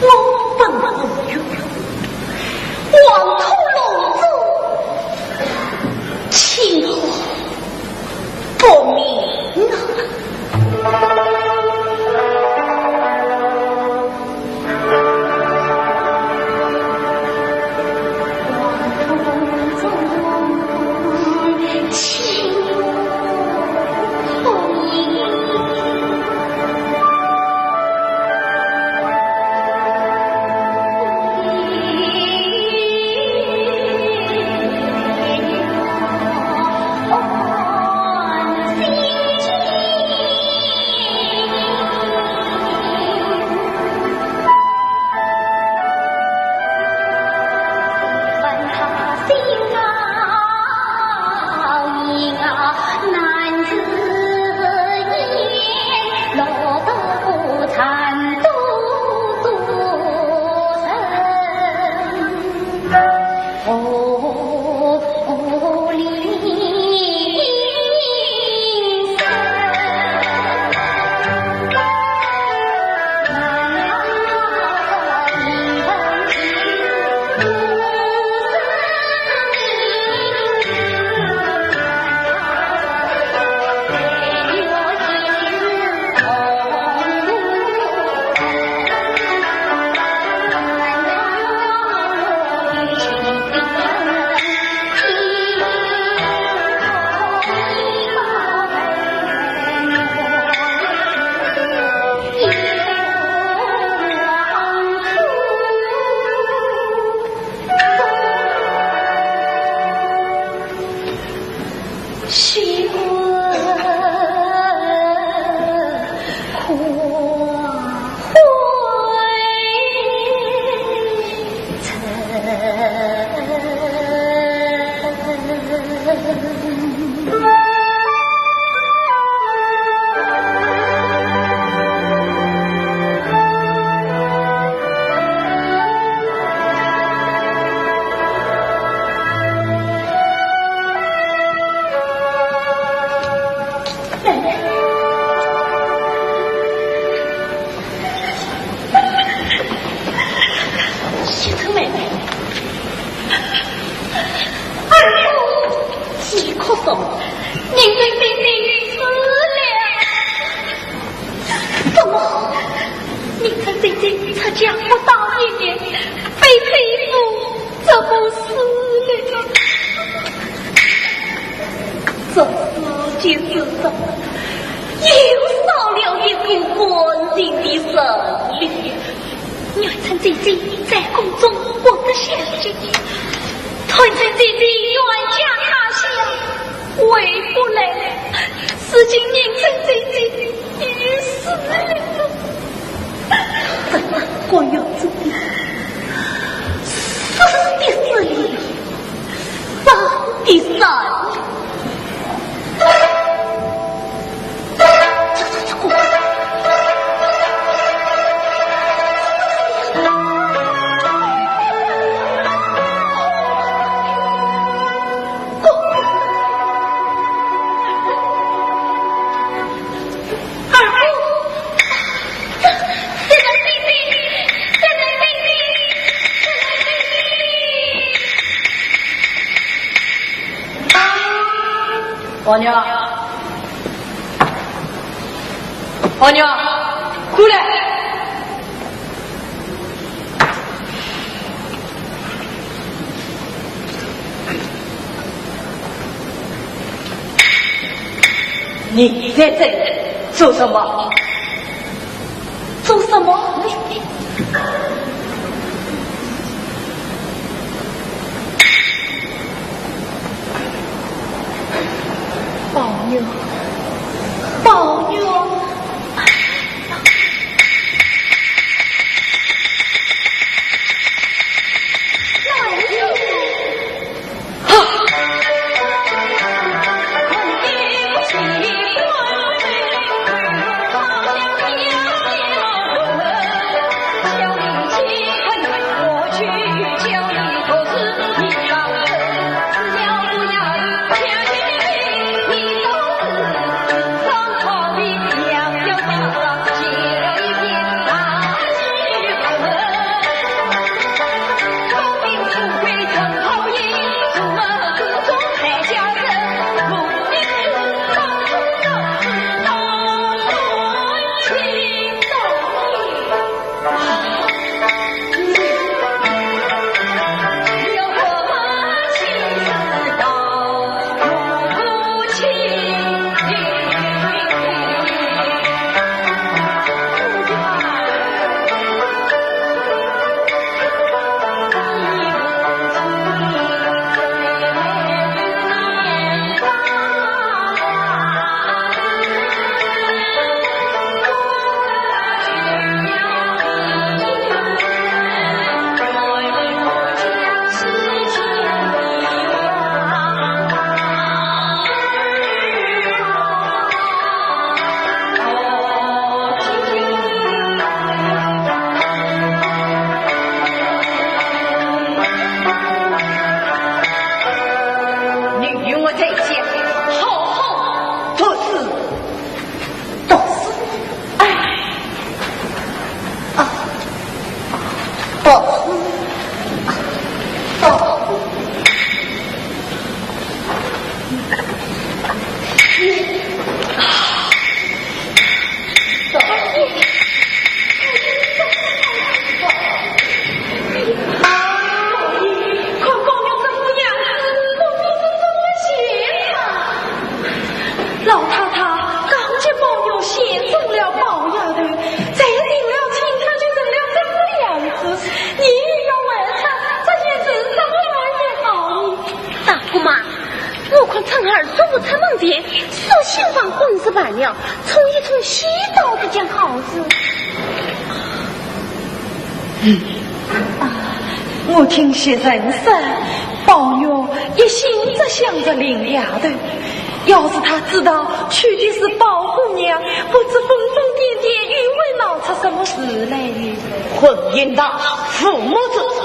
我本无冤，黄土弄柱，清化不明啊！喜春妹妹，二哥，你哭什么？宁春姐姐死了。怎么？宁春姐姐出家不到一年，被地府 怎么死了？这世间之中，又少了一个干净的人了。宁春姐姐在宫中活得消极，宁春姐姐远嫁他乡，回不来了。如今宁春姐姐 已死了。这个官员之地，死的死了，伤的伤了。这，这，这个二姑，这，这个弟弟，这个弟弟，这个弟弟。王娘，王娘，过来。 你在这里做什么？做什么？宝玉，宝玉。罢了，冲一冲喜倒是件好事。嗯，啊，我听袭人说，宝玉一心只想着林丫头，要是他知道娶的是宝姑娘，不知疯疯癫癫又会闹出什么事来呢。混混蛋，父母之子，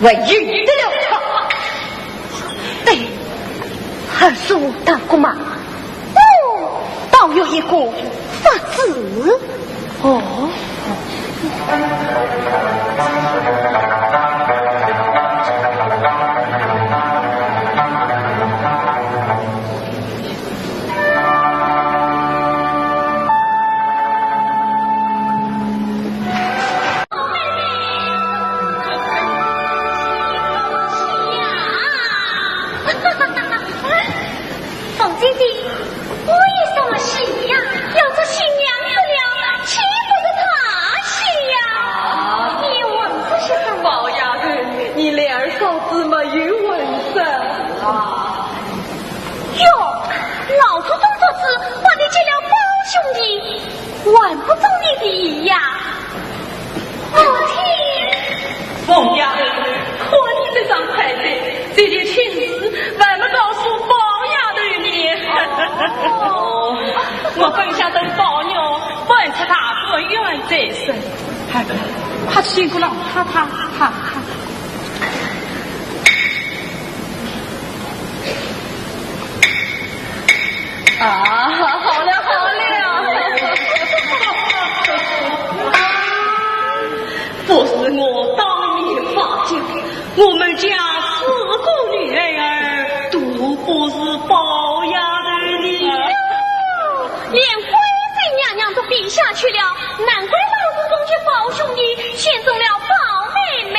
还由得了他？对，二叔大姑妈， 哦，倒有一个法子。哦。凤姐姐，我有什么喜呀？要做新娘子了，岂不是大喜呀？你问这些什么？宝丫头，你连儿嫂子没有问上。哟，老祖宗做主，把你接了宝兄弟，还不中你的意呀？ 哦，天！凤丫头，看你这张快嘴，这件亲事还没告诉宝丫头呢。哦。我本想等宝玉搬出大观园再说。快，快去见过老太太，哈哈。 啊，好了，好了。不是我当面发讲，我们家四个女儿都不是宝丫头的。哟，连闺女娘娘都比下去了，难怪老祖宗娶宝兄弟，选中了宝妹妹。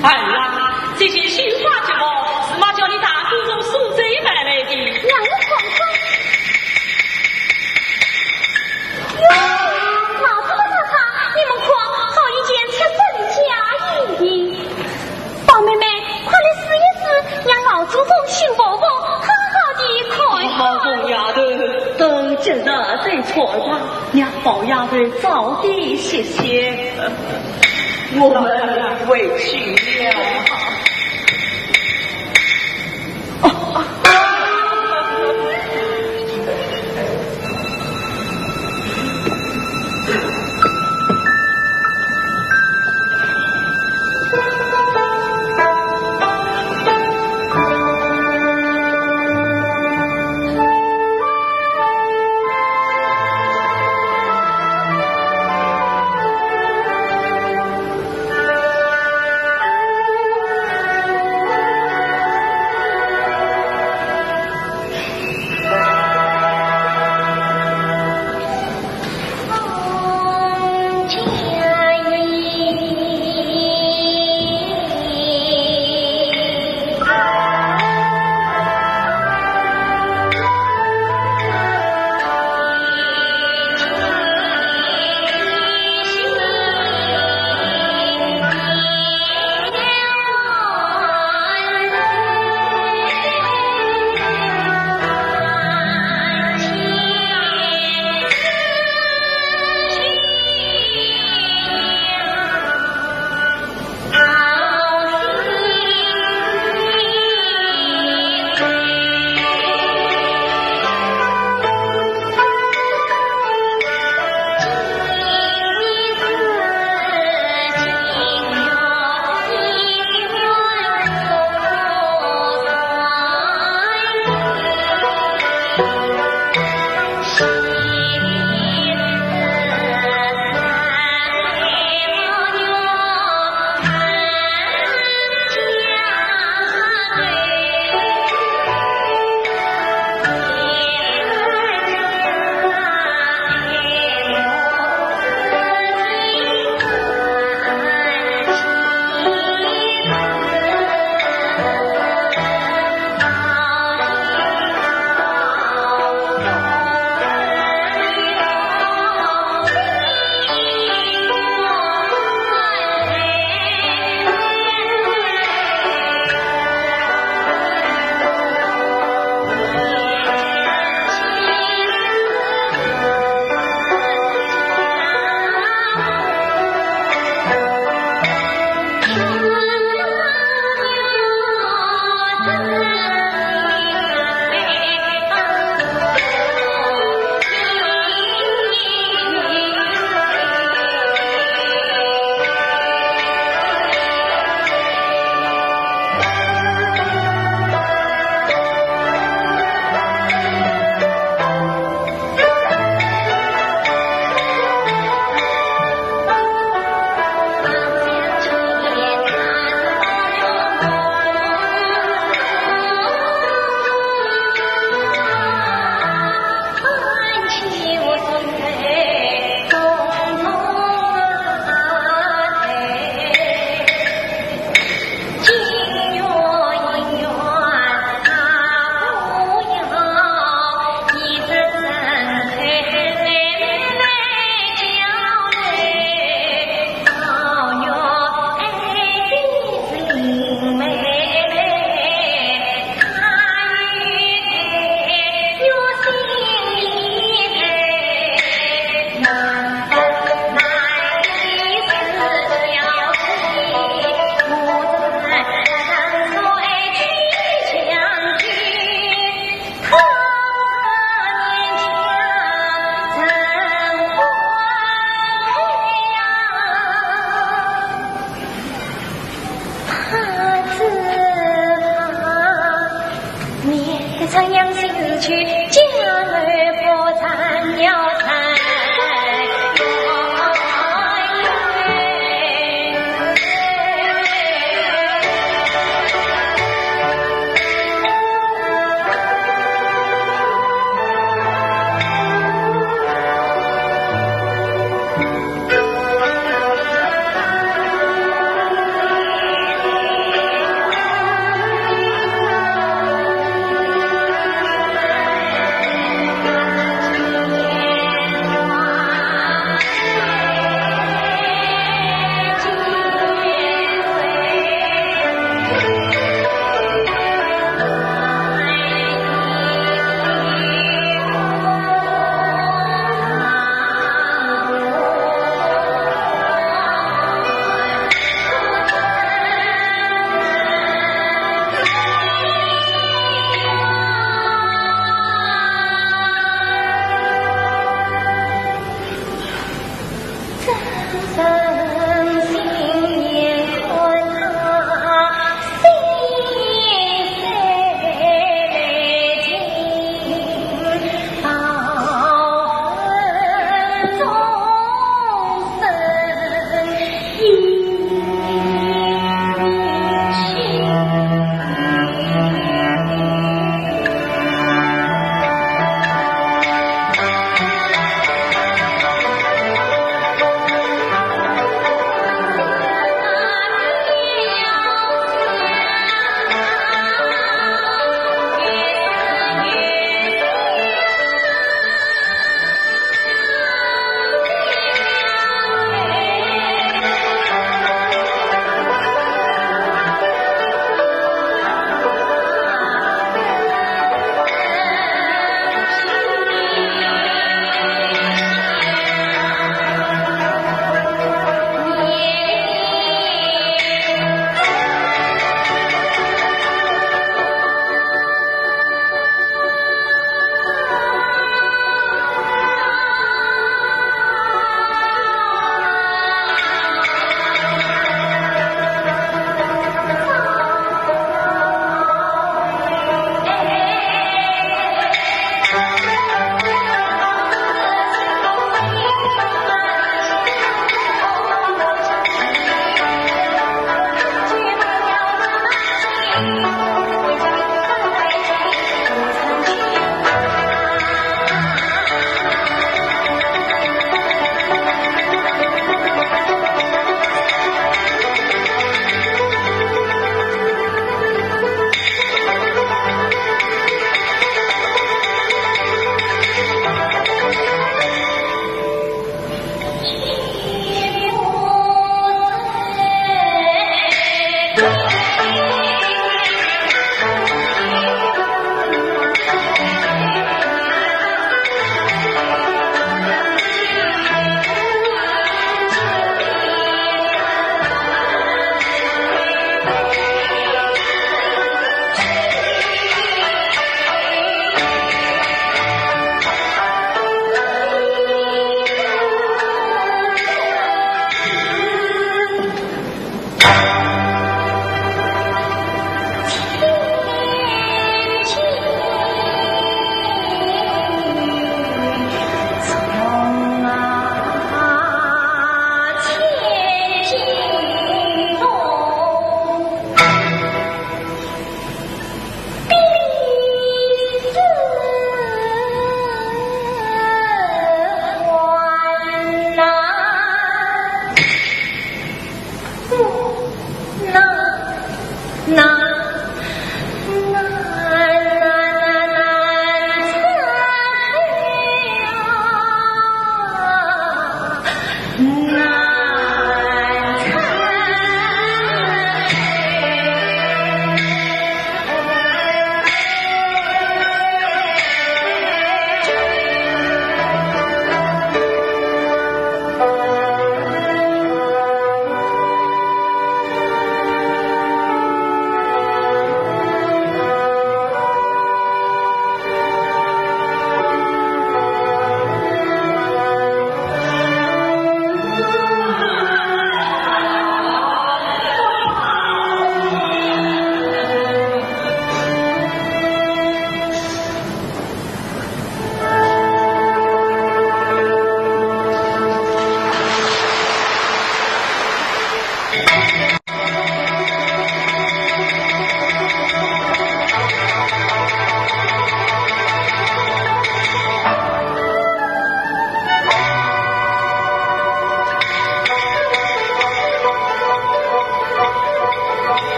儿啊，这件绣花之物，是妈叫你打工从苏州买来的。让我看看。哟，老祖宗大人，你们看，好一件贴身嫁衣的。宝妹妹，快来试一试，让老祖宗心服服，好好地看一看。凤丫头，等今日再穿吧，让宝丫头早点歇歇。 我们回去了。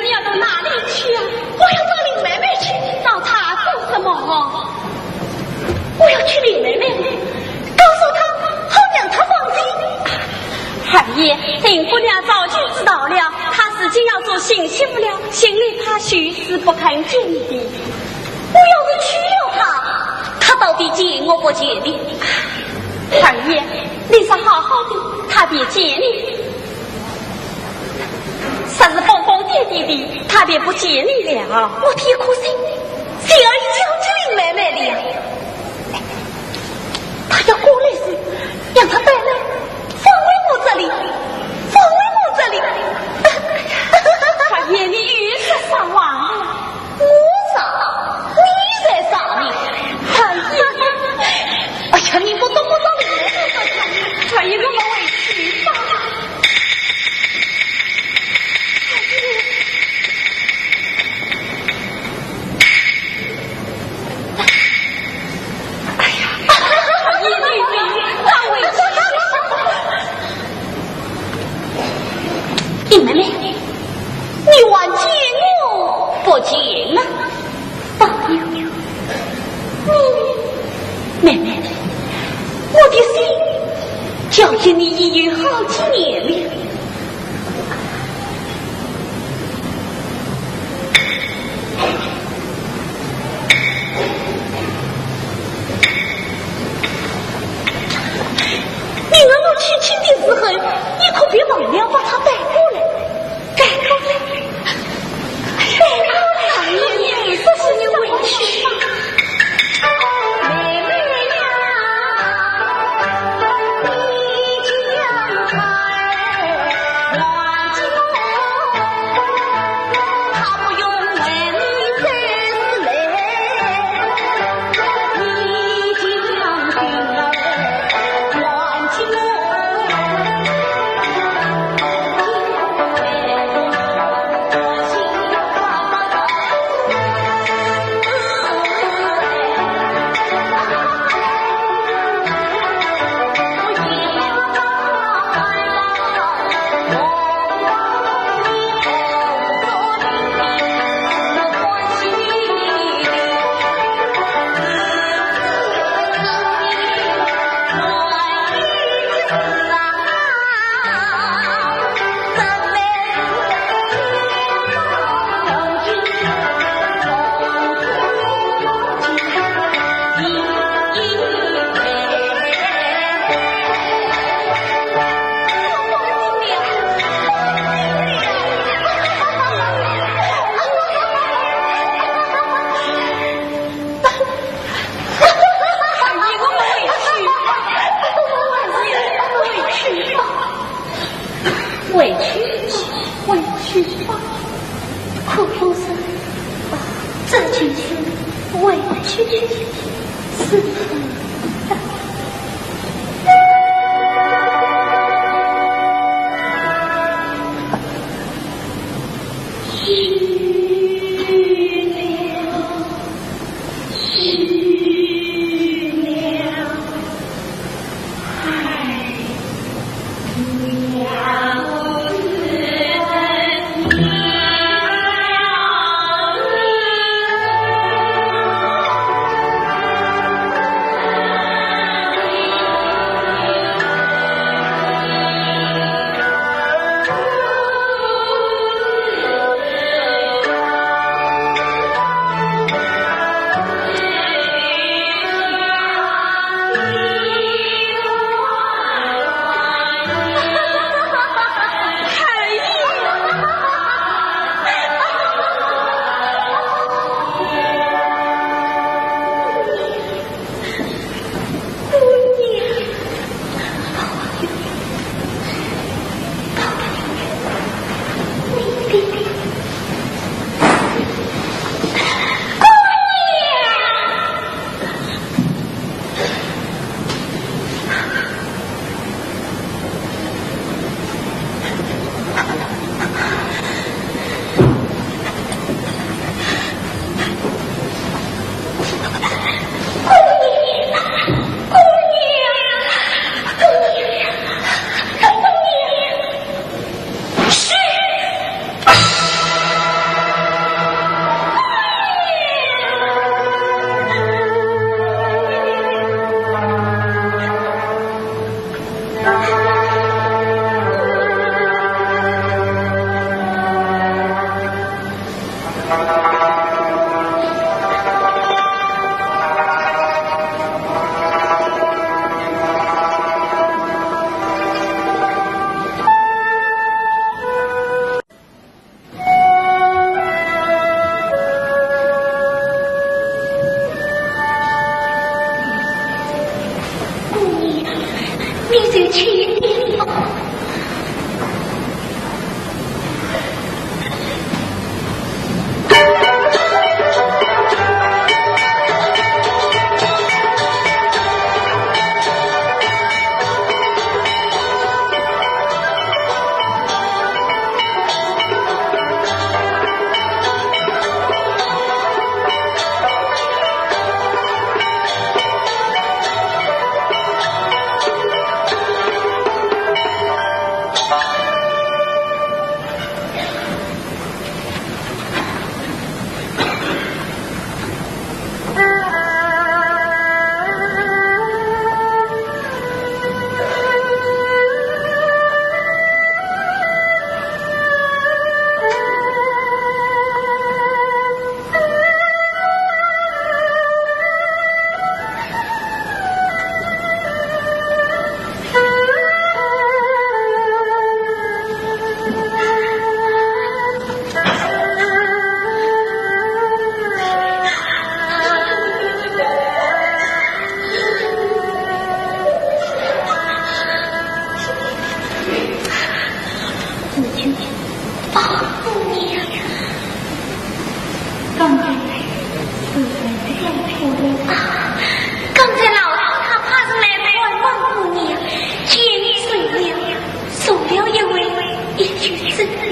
你要到哪里去啊？我要找林妹妹去。找她做什么？我要娶林妹妹，告诉她，好让她放心。二爷，林姑娘早就知道了，她如今要做新媳妇了，心里怕许是不肯见你的。我要是娶了她，她到底见我不见你？二爷，你说好好的，她便见你。 说是疯疯癫癫的，她便不见你了。我的一颗心，心儿已交给林妹妹了。她要过来时，让她带来，放回我这里，放回我这里。二爷，你又说啥话了？ 我傻，你才傻呢！哎呀，哎呀，你不懂我道理。哎呀，我们回去吧。哎呀，你，你，你，让我回去。 林妹妹，你还见我不见啊？宝玉，你，妹妹，我的心交给你已有好几年了。 你让我去请的时候，你可别忘了把她带过来，带过来，带过来。哎呀，你说是你委屈。妹妹呀，你将来 委屈，委屈吧，苦风声，这就是委屈是。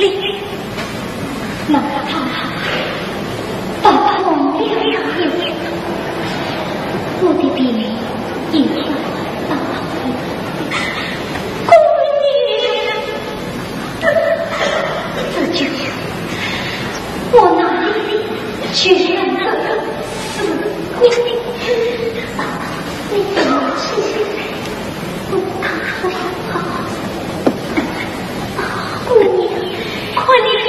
里，那他把他忘了，我的病也要到了。姑娘，这就我哪里去见这个死鬼？你怎么去？我看好好。 姑娘，看你病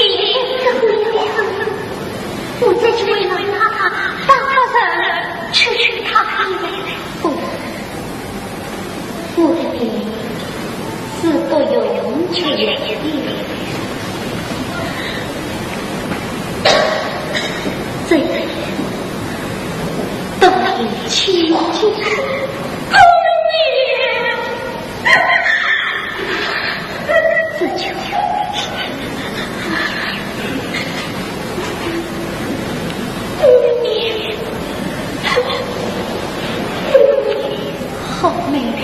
得这个样子，我再去为老太太打发人去请太医来。不，我的病是不用去医的。这个都已经，姑娘。 这就，好妹妹，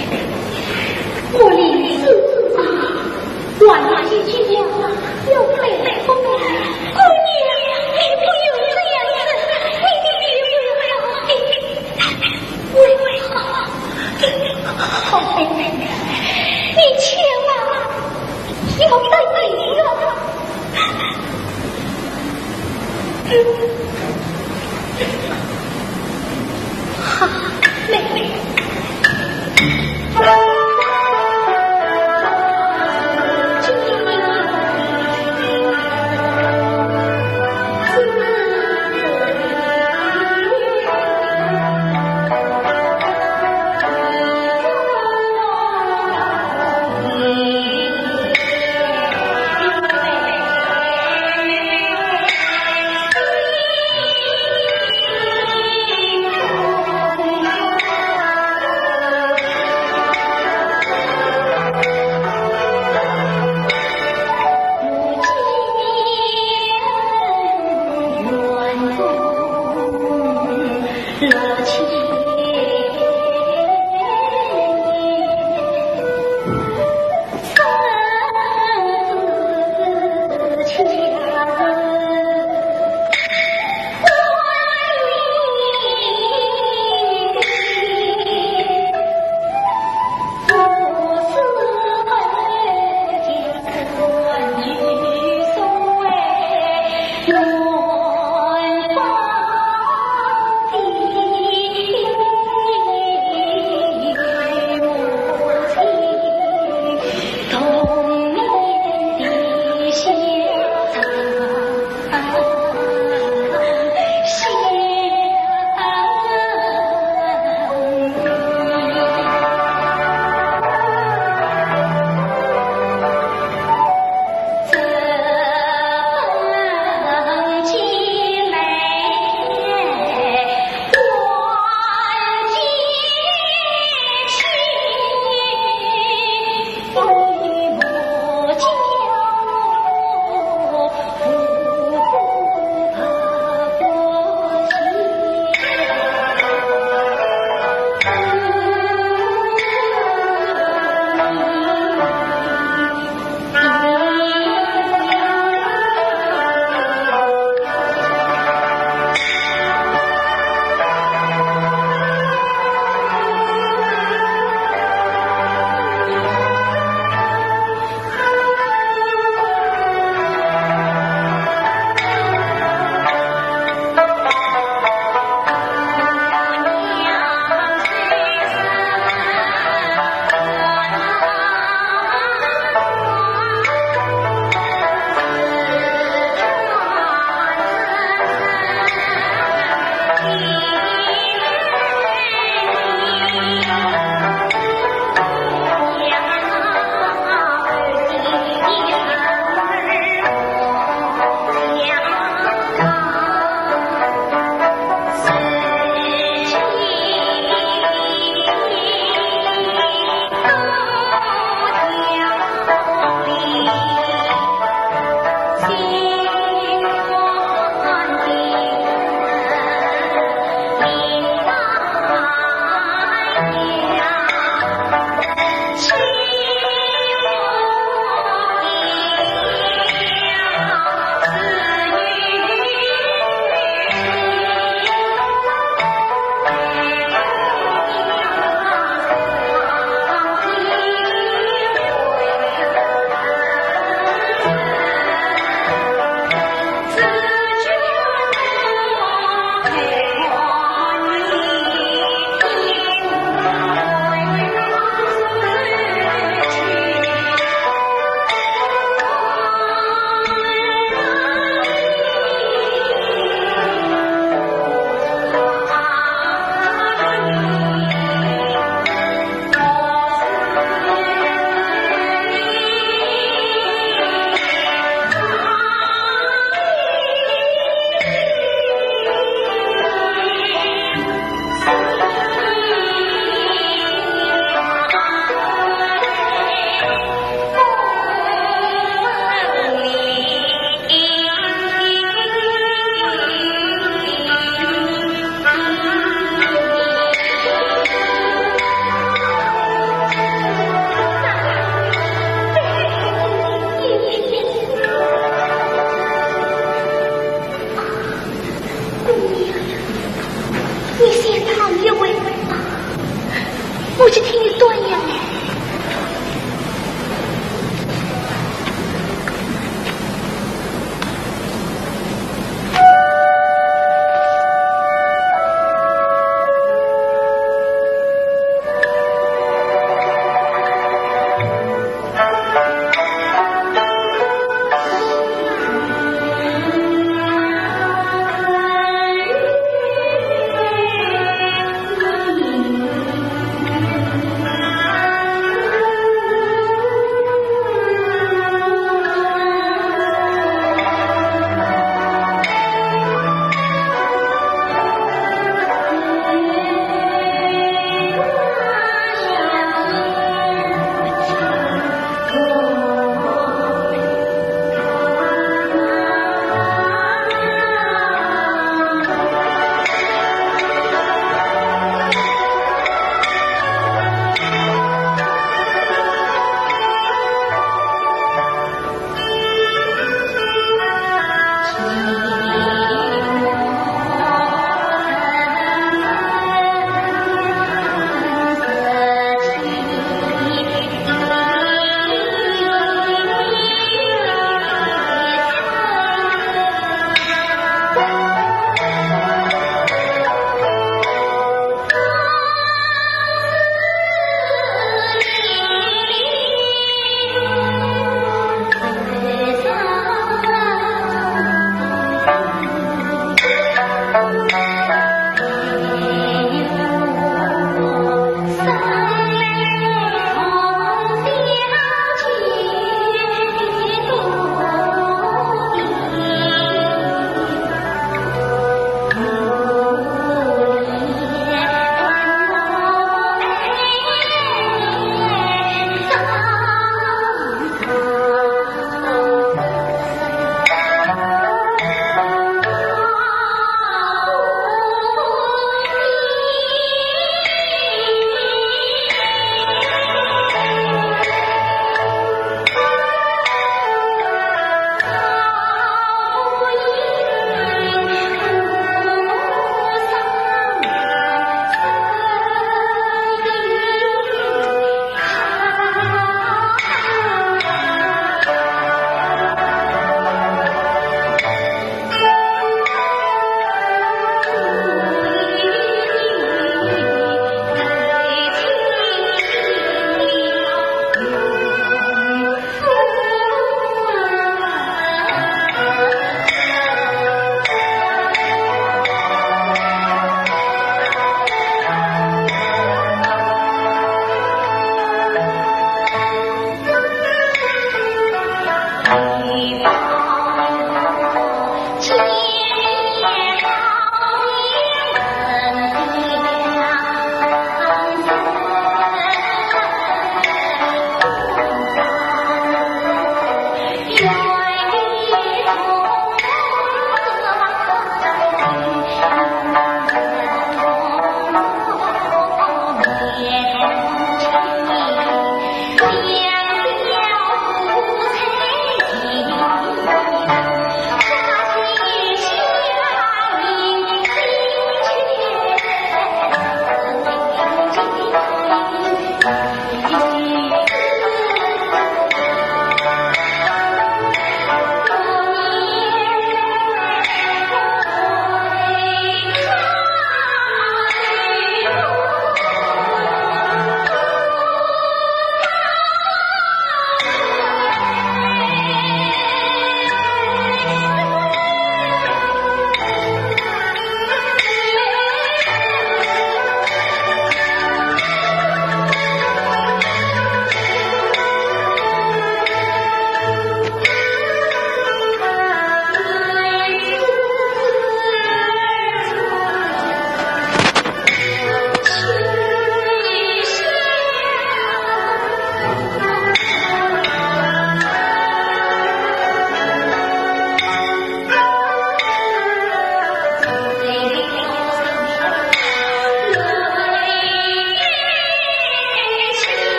我临死之际，还有几句话要对你说。姑娘，你不用这样子，你的病会好的。 喂，好妹妹，你千万要答应我。好妹妹。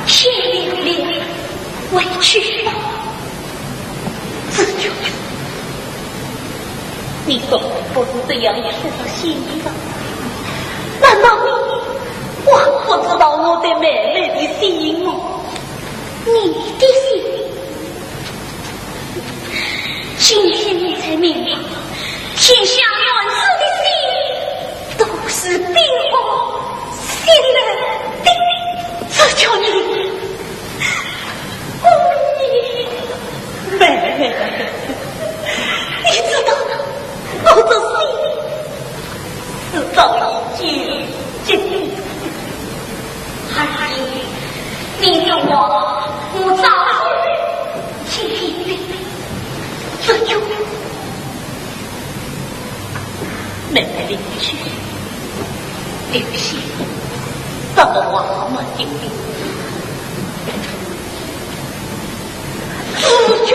千里回去吧。子建，你总不是这样一个心吧？难道你还不知道我对妹妹的心吗？你的心，今天你才明白，天下男子的心都是冰冷心冷的。子建，你，我，你，妹妹，你知道我的心是早已经尽了。 孩儿，你的话我早就听明白。子建，妹妹离去，留下什么话没听明白？子建。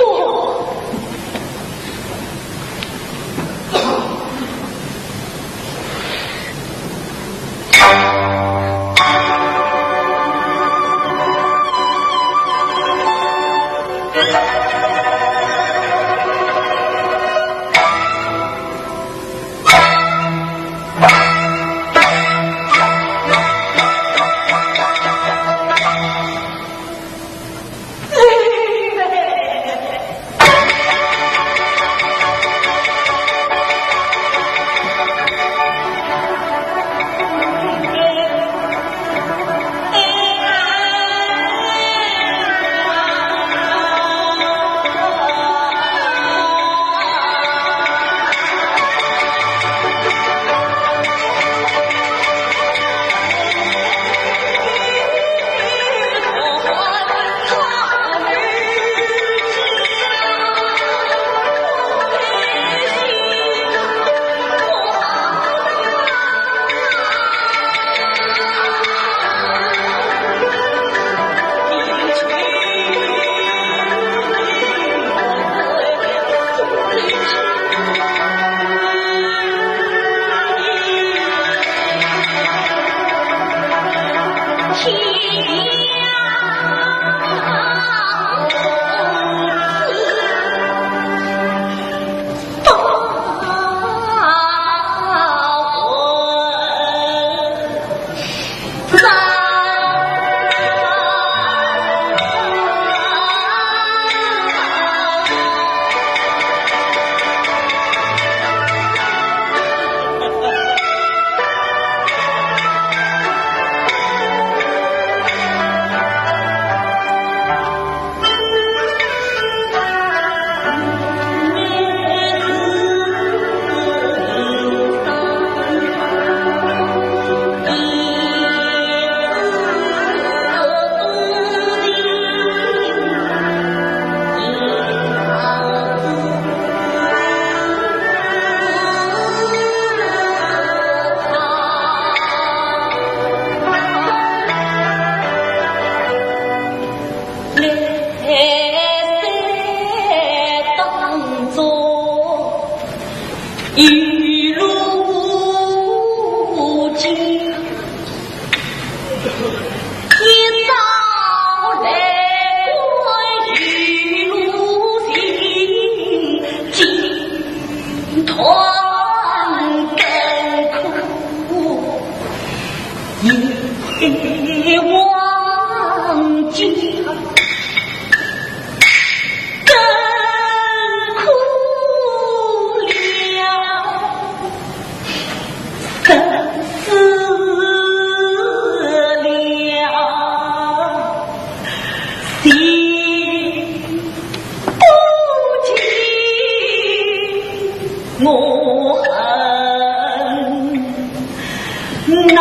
来在当中，一路经，一朝来过一路行，经团甘苦。 一往情深更苦了，生死了，心不静，我恨难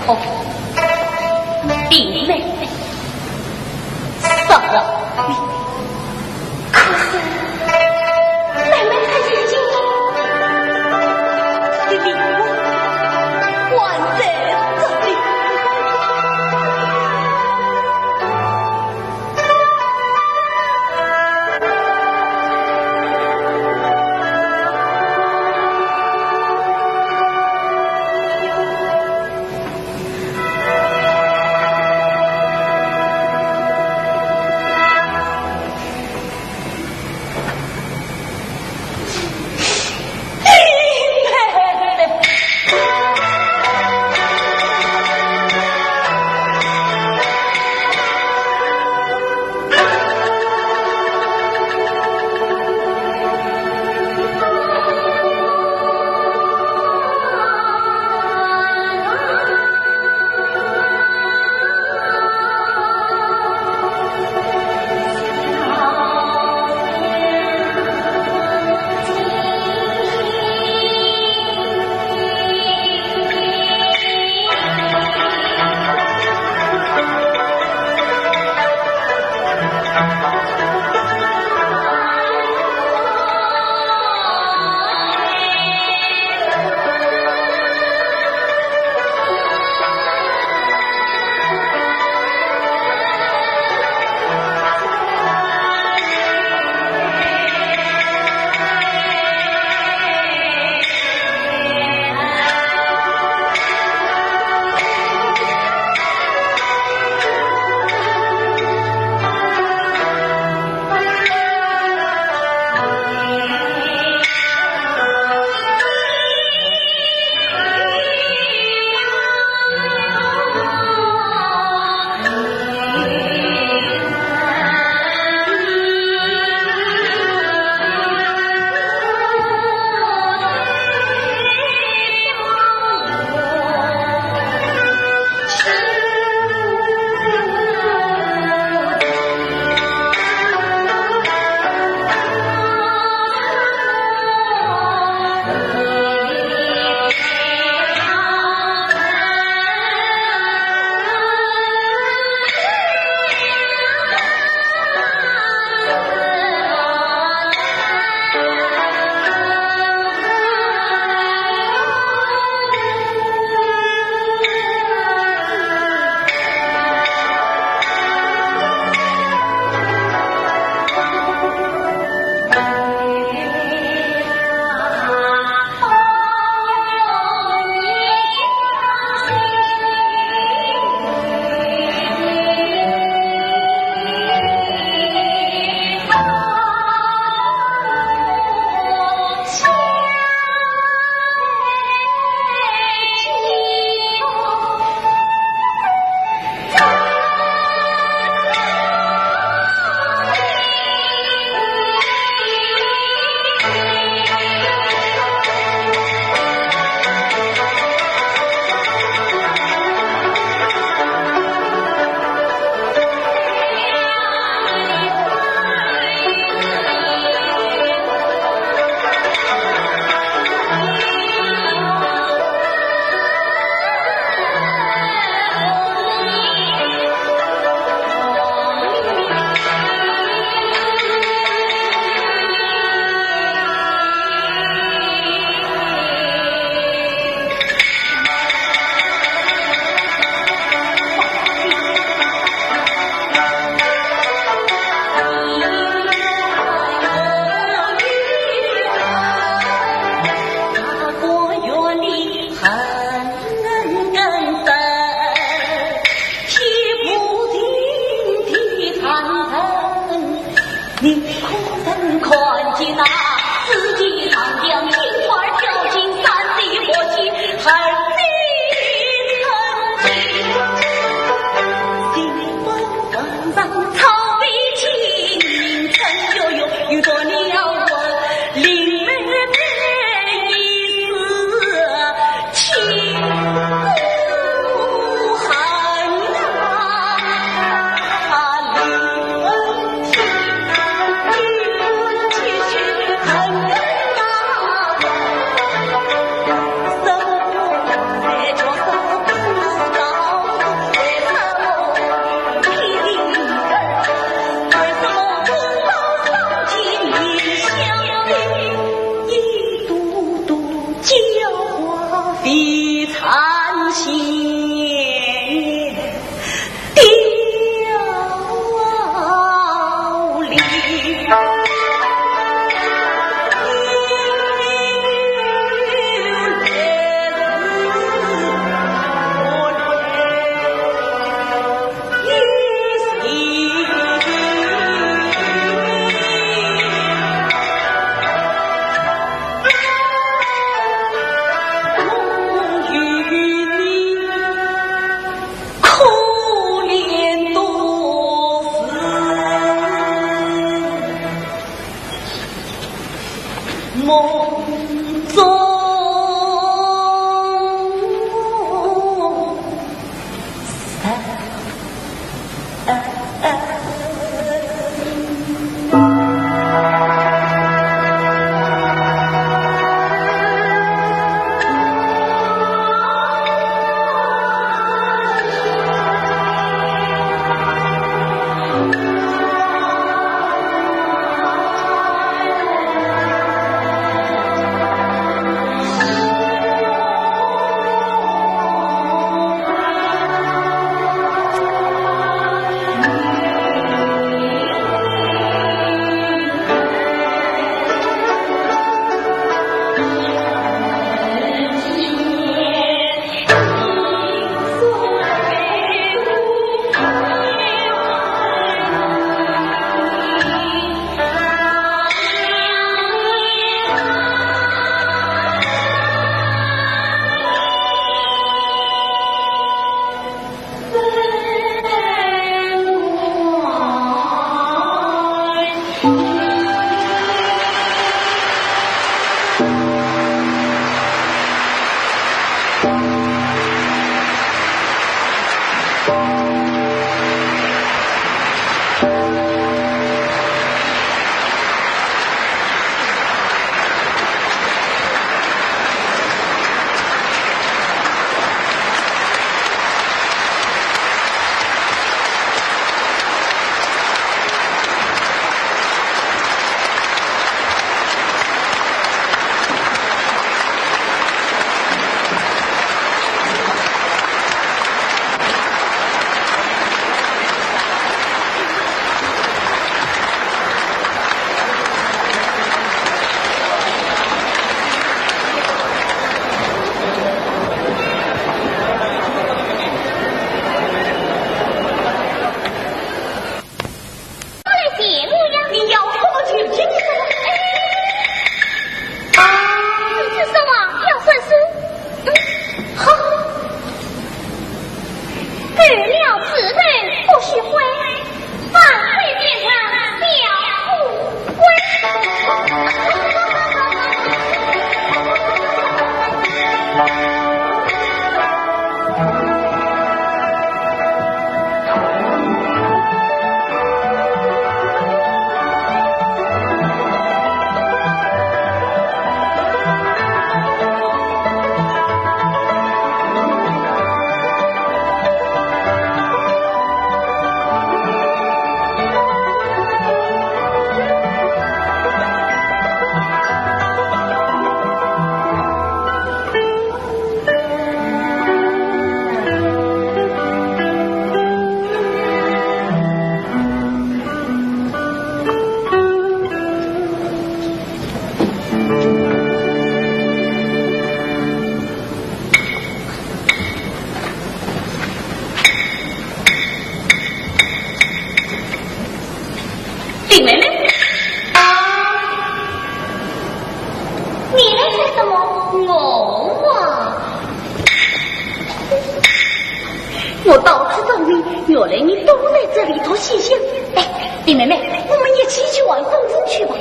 哦，林妹妹，杀了你。可是妹妹她已经死了，你命我关在这里。林妹妹，我们一起去玩风筝去吧。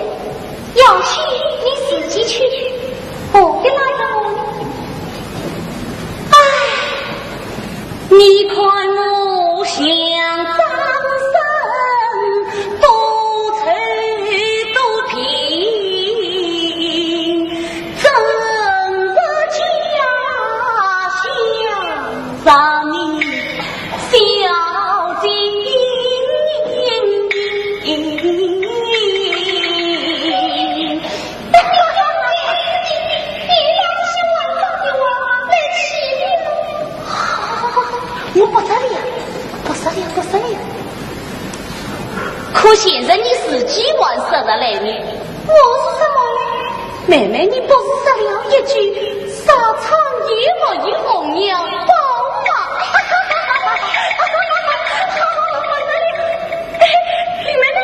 要去你自己去，何必拉着我呢？唉，你看我像张生，多愁多病，怎不家乡让你 小心。我不说了，不说了，不说了。可现在你自己还说得来呢。我说什么呢？妹妹，你不是说了一句 沙场也没有红娘宝马。你们呢？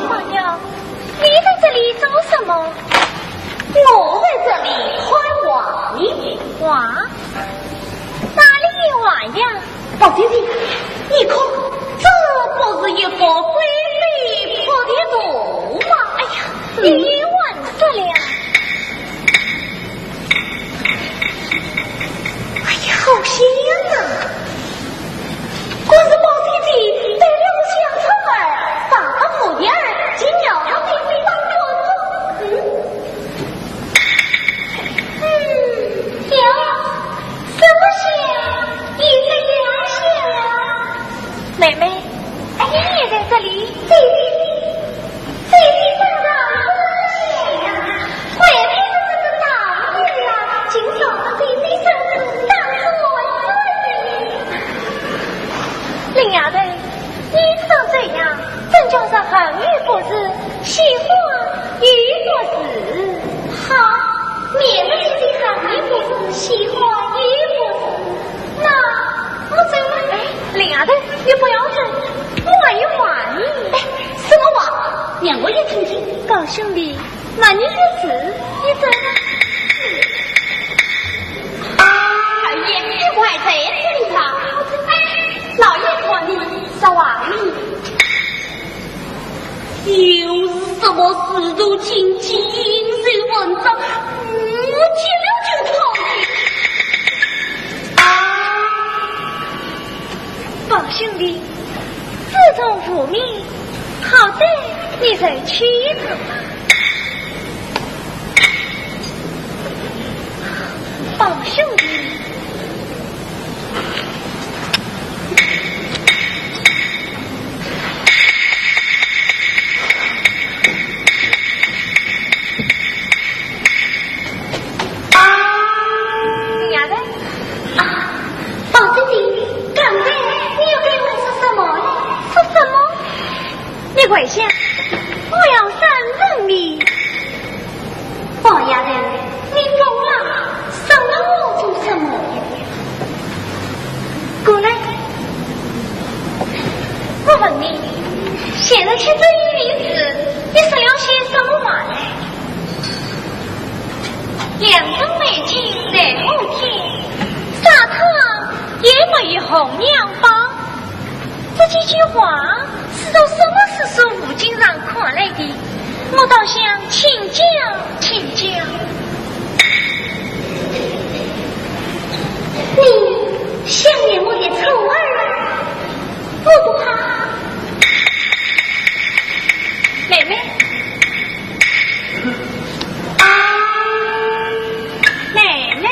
朋友，你在这里做什么？我在这里看花呢。花？哪里有花呀？ 宝弟弟，你看，这不是一幅飞飞扑的图吗？哎呀，你也玩得了。哎呀，好香啊！可是宝弟弟带了个小丑儿，啥个模样儿，竟要他飞飞当当。嗯。 嗯，有，什么香？一直要香啊。妹妹，你也在这里？对对对，最近早上不是香啊，外面的这个大雨啊，竟扫得飞飞散散，当作玩耍的。林丫头，你说这样，真叫是横雨不止，竖花雨不时。 好，免得你这横也不是，竖花也不是，那我走了。哎，林丫头，你不要走，我还有话呢。哎，什么话？让我也听听。宝兄弟，那你有事，你走吧。啊，二爷，你还在这里啊？哎，老爷托你说话呢。 又是什么事？如今金印文章，我接了就跑的。啊，宝兄弟，自从父命，好歹你就去一趟吧。宝兄弟。 啊，林丫头。啊，宝弟弟，刚才你又对我说什么呢？说什么？你跪下，我要三问你。 宝丫头，你懂了，什么我就什么呀。过来，我问你，现在吃这一名字，你说了些什么话呢？两根眉间在后天，沙场也没红娘包。这几句话是从什么诗书五经上看来的？我倒想请教请教。你想念我的初儿啊？我不怕。妹妹。啊。 妹妹。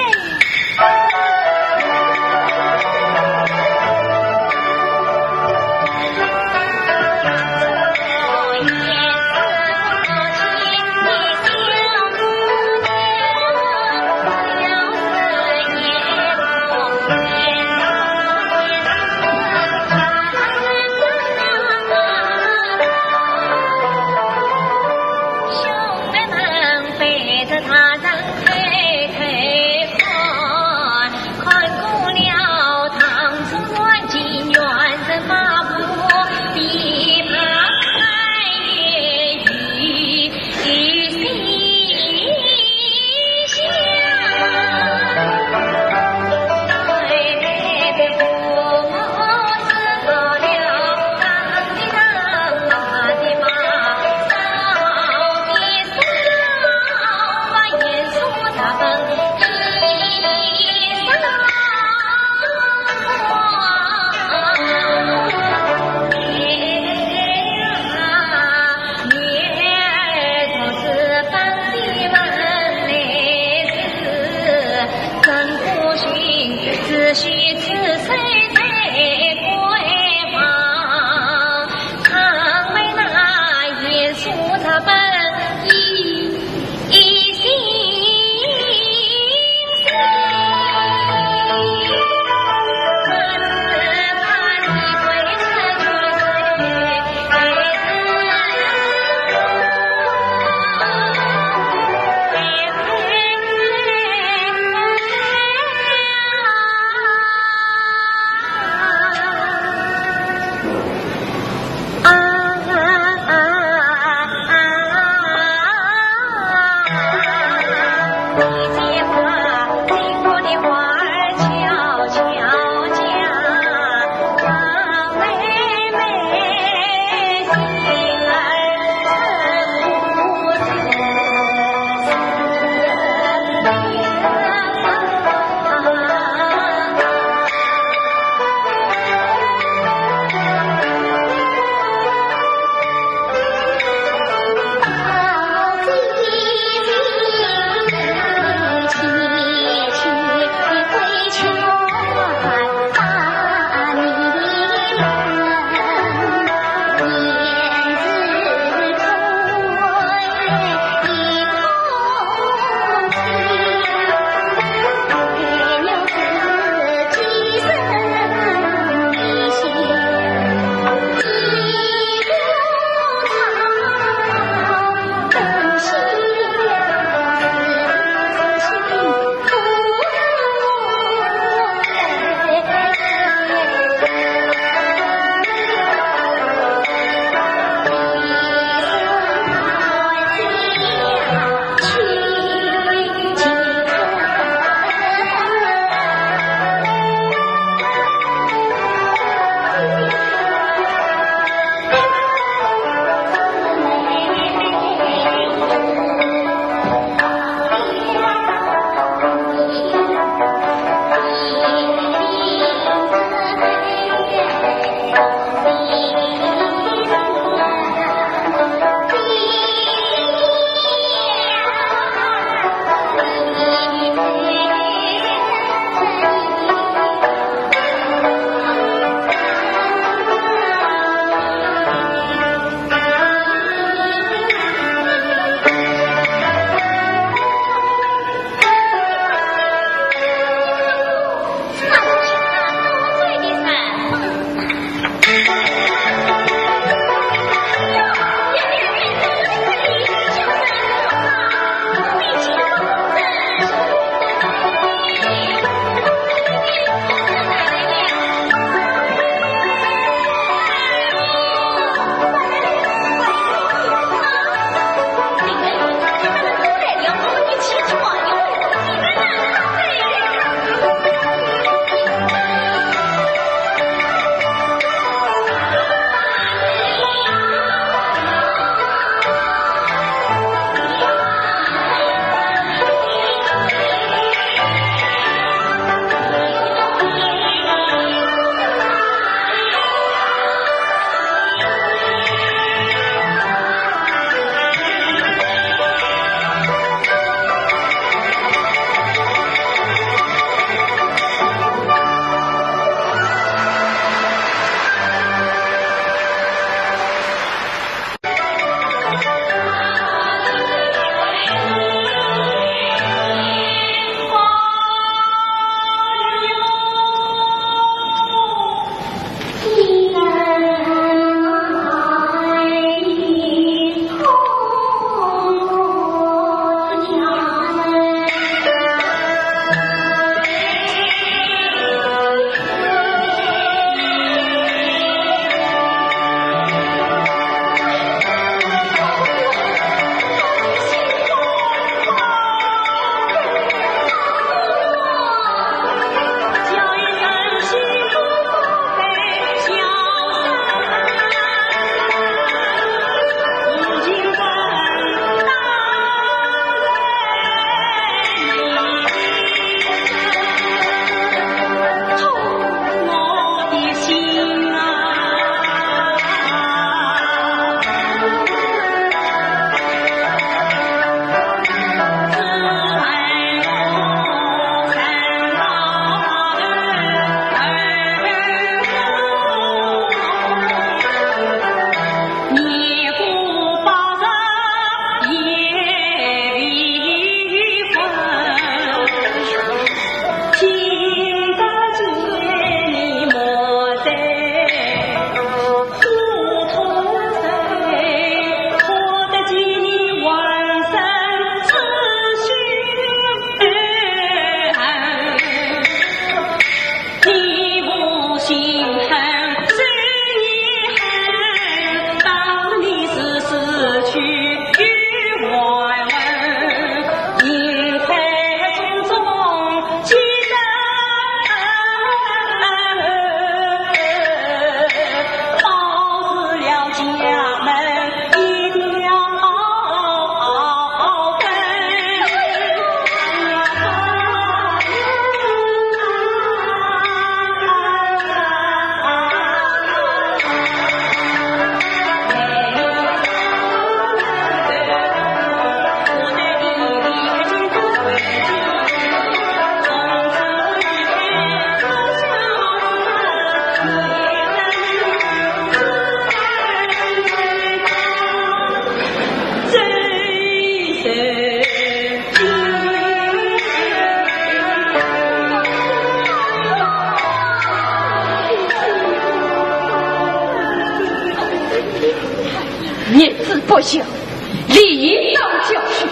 年纪不小，理当教训。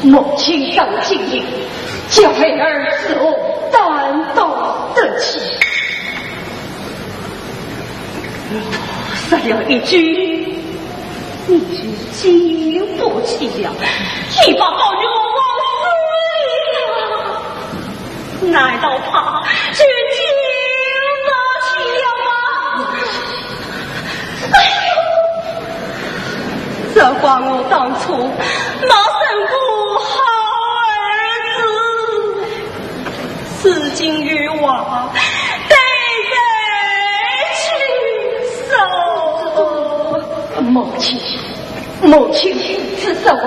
母亲当今日，教孩儿如何担当得起？我说了一句，你就经不起了，你把宝玉往死里打。 难道他就经不起了吗？哎呦，这怪我当初没生个好儿子，如今有娃，对谁去说？母亲，母亲如此说话，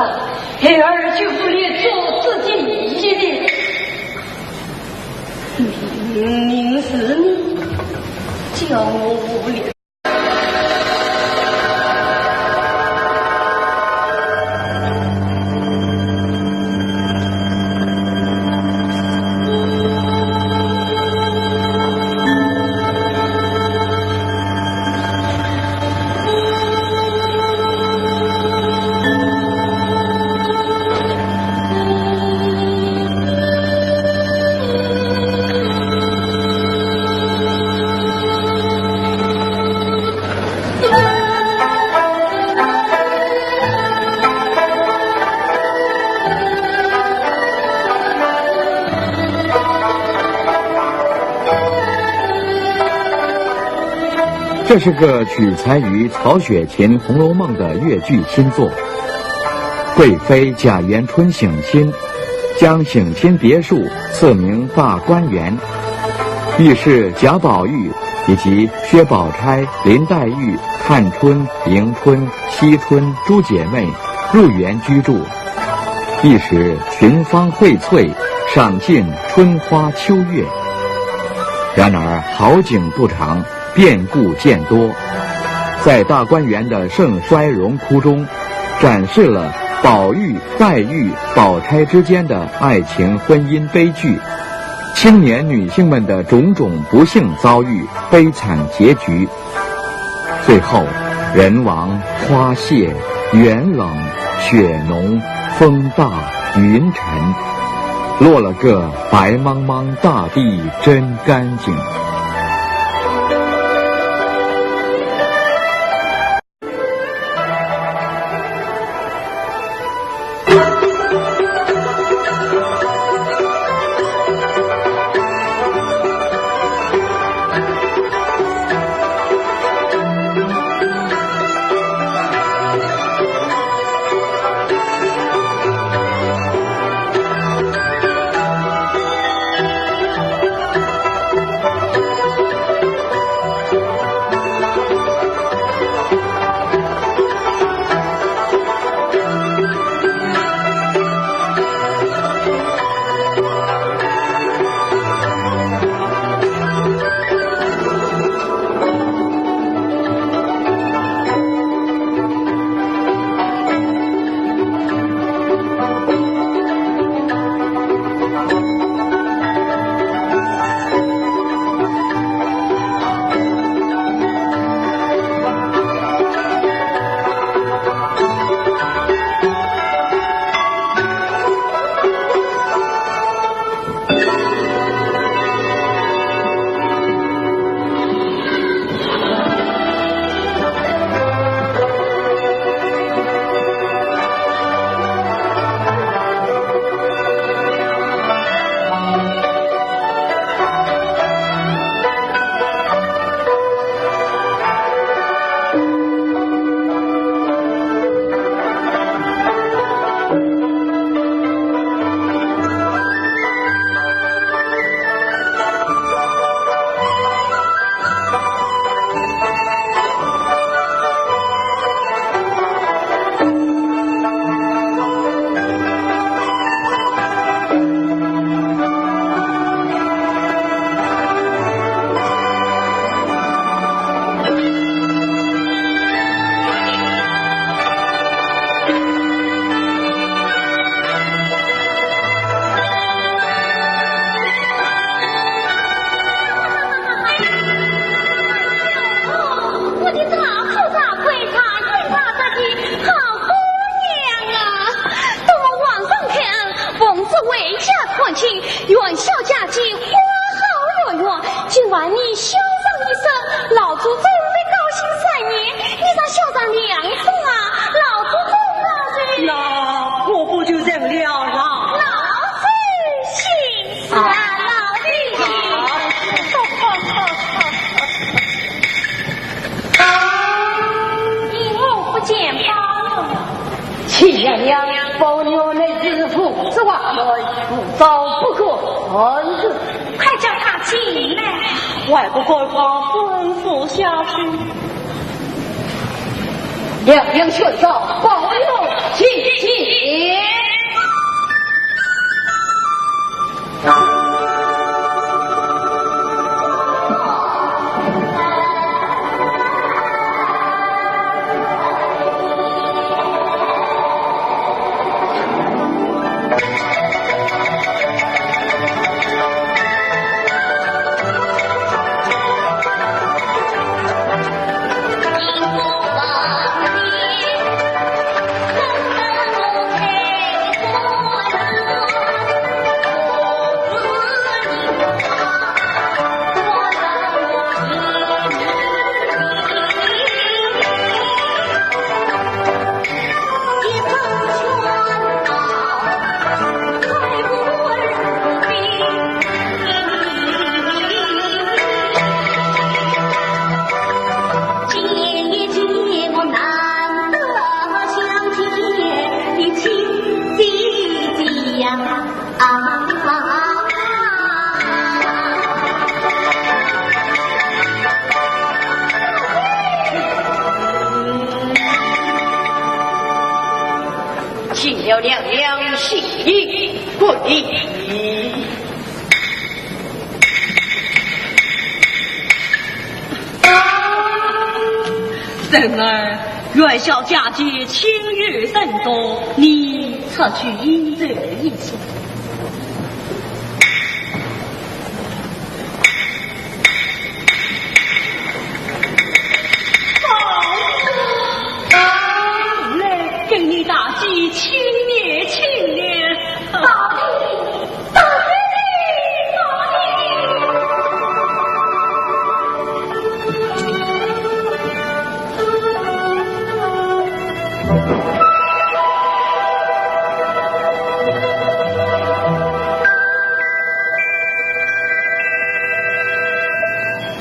孩儿就无力阻止你了。 明明是你叫我无聊。 这是个取材于曹雪芹《红楼梦》的越剧新作。贵妃贾元春省亲，将省亲别墅赐名大观园，亦是贾宝玉以及薛宝钗、林黛玉、探春、迎春、惜春诸姐妹入园居住，一时群芳荟翠，赏尽春花秋月。然而好景不长， 变故渐多。在大观园的盛衰荣枯中，展示了宝玉、黛玉、宝钗之间的爱情婚姻悲剧，青年女性们的种种不幸遭遇、悲惨结局。最后，人亡花谢，园冷雪浓，风大云沉，落了个白茫茫大地真干净。 《请元宵佳节花好月圆，今晚你笑上一声，老祖宗会高兴三年。你若笑上两声啊，老祖宗老贼……那我不就成了老……老贼心善。啊，老贼心善。因我不见宝玉。 秦娘娘，宝玉乃是父子往来，无招不可。快叫他进来。还不赶快吩咐下去。娘娘宣召，宝玉请进。 见了娘娘，谢礼跪礼。 侄儿，元宵佳节亲友甚多，你出去应酬一下。宝玉，来，跟你大姐亲热亲热。宝玉。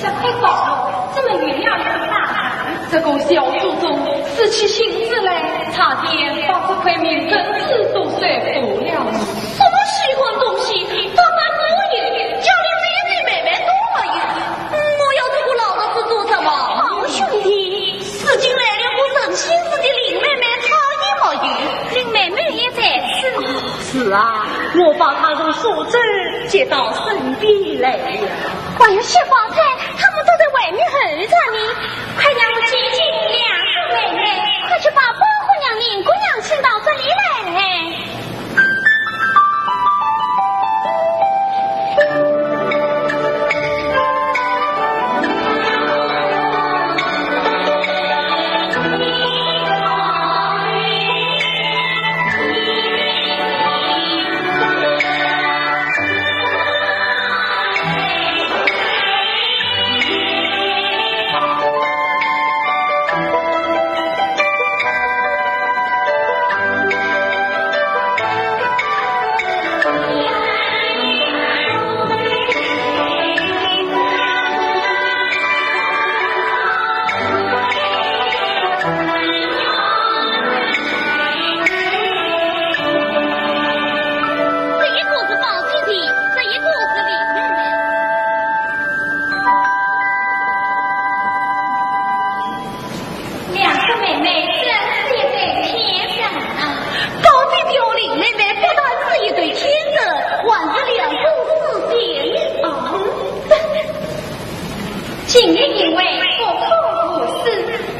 这块宝玉怎么有了一个大人？这个小祖宗死起性子来，差点把这块面粉纸都摔破了。什么稀罕东西，大半没有，家里连个妹妹都没有。我要这个老头子做什么？好兄弟，如今来了个神仙似的林妹妹，她也没有。林妹妹也在此。是啊，我把她从苏州接到身边来了。还有薛宝钗，他们都在外面候着你。快让我见见两个妹妹。快去把宝姑娘、林姑娘请到这里来。 这一个是宝姐姐，这一个是林妹妹。 两个妹妹真是一对天人啊！宝姐姐和林妹妹不但是一对天人，还是两个世界人啊！今日宴会不可不食，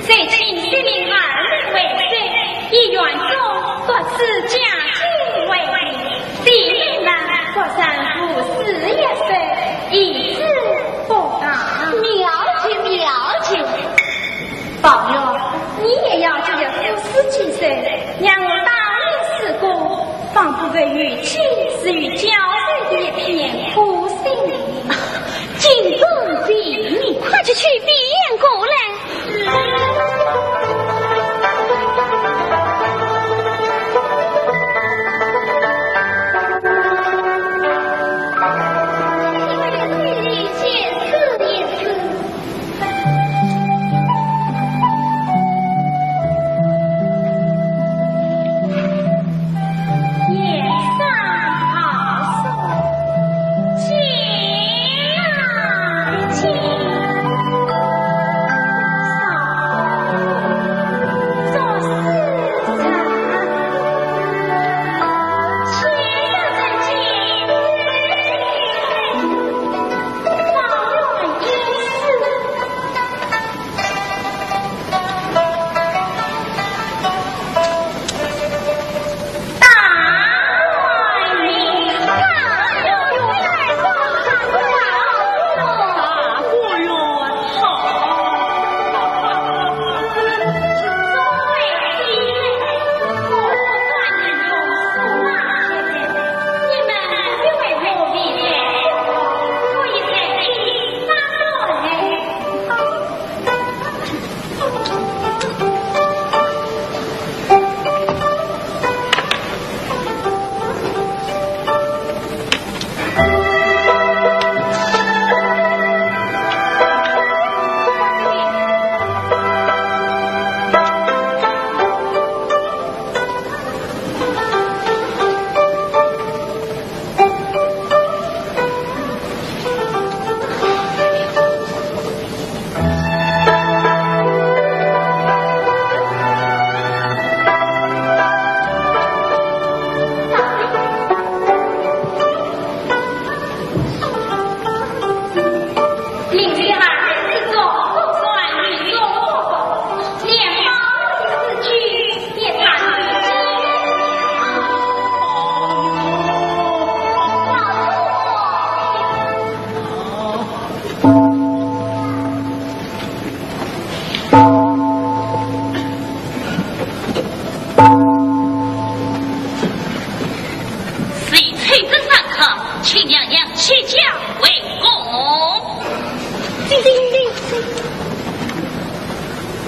就请薛林二人为寿，以园中各式佳酒为礼，弟妹们各上各式一式，以示不达。了解，了解。 宝玉，你也要给我服侍几声，让我当面试过，方不会与妻失于交手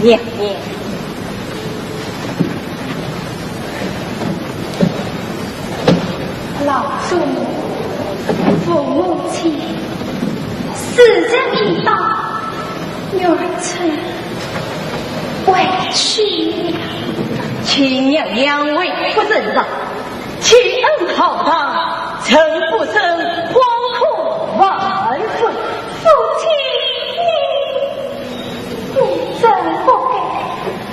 娘娘。老祖母、父母亲，时辰已到，元春回去了。请娘娘回复圣上， 请恩浩荡，陈府生光复万岁。父亲，你，你真不该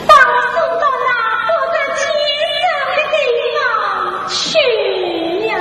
把我送到那不得其生的地方去呀！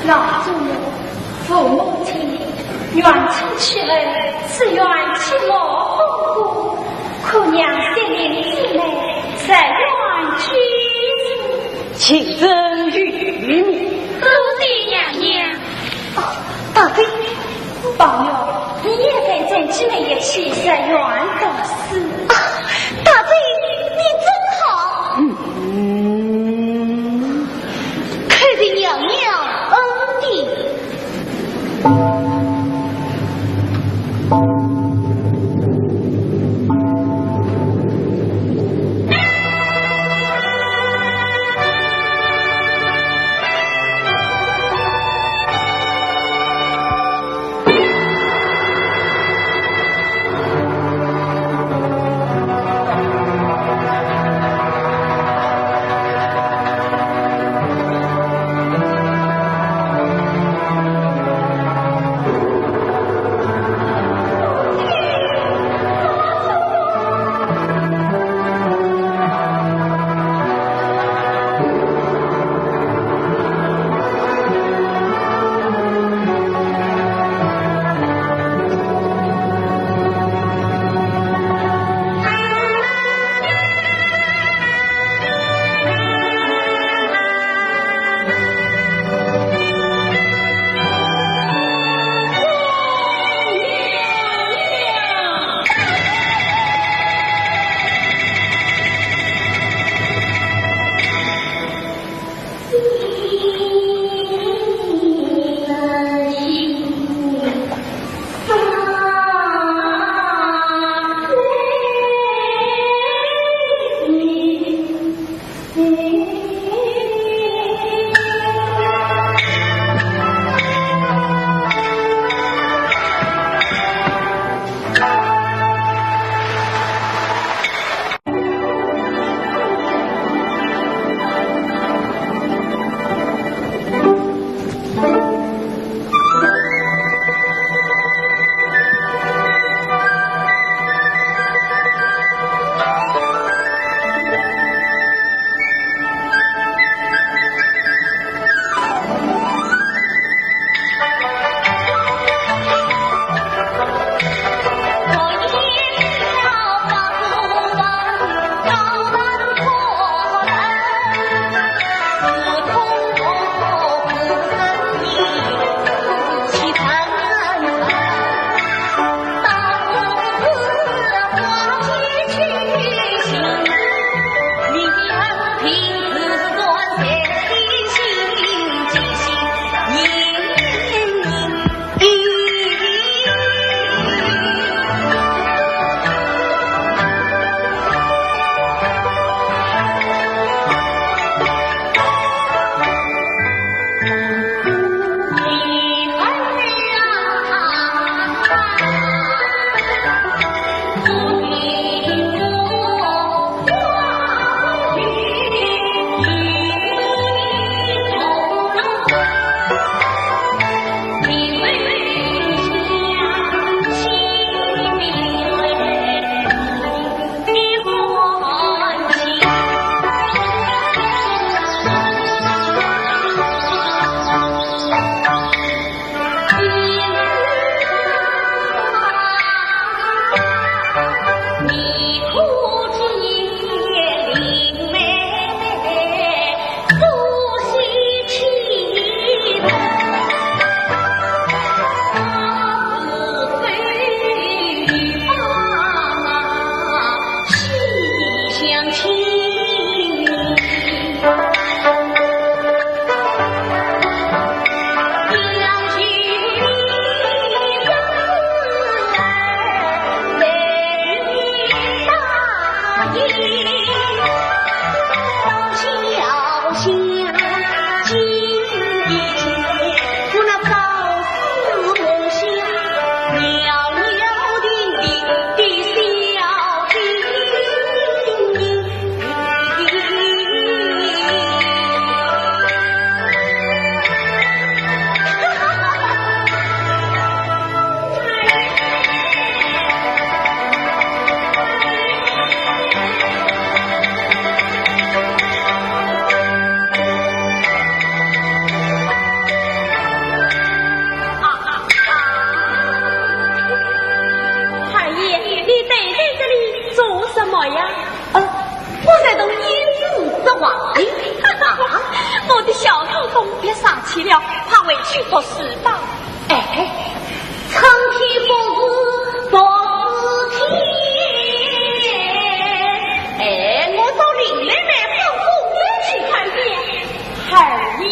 老祖母、父母亲，元春去后，只愿其母风光，可让三年姊妹日月俱增。请遵御命。多谢娘娘。哦，大姐。宝玉，你也陪三姊妹一起日月读书。啊，大姐，你真好。嗯。 叩谢娘娘恩典。二爷，你待在这里做什么呀？呃，我在同胭脂说话。哎，啊，我的小老公，别生气了，快回去读书吧。哎，苍天不是不是天。哎，我到林妹妹房中间去看看。二爷。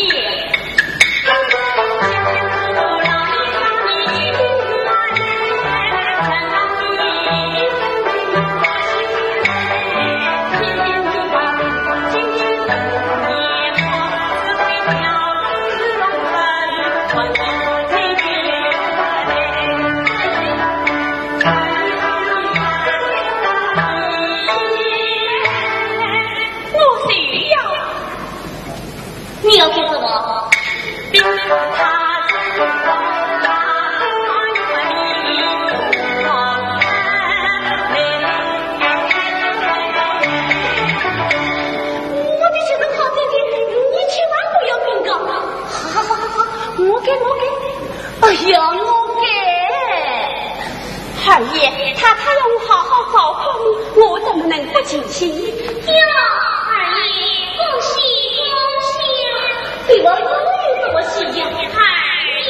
我谁呀？你要做什么？我的学生好姐姐，你千万不要敏感。好好好好好，我给，我给。哎呀，我给。二爷，太太要我好好照顾你，我怎么能不尽心？呀，二爷，恭喜恭喜！对我又有什么喜呀？二爷。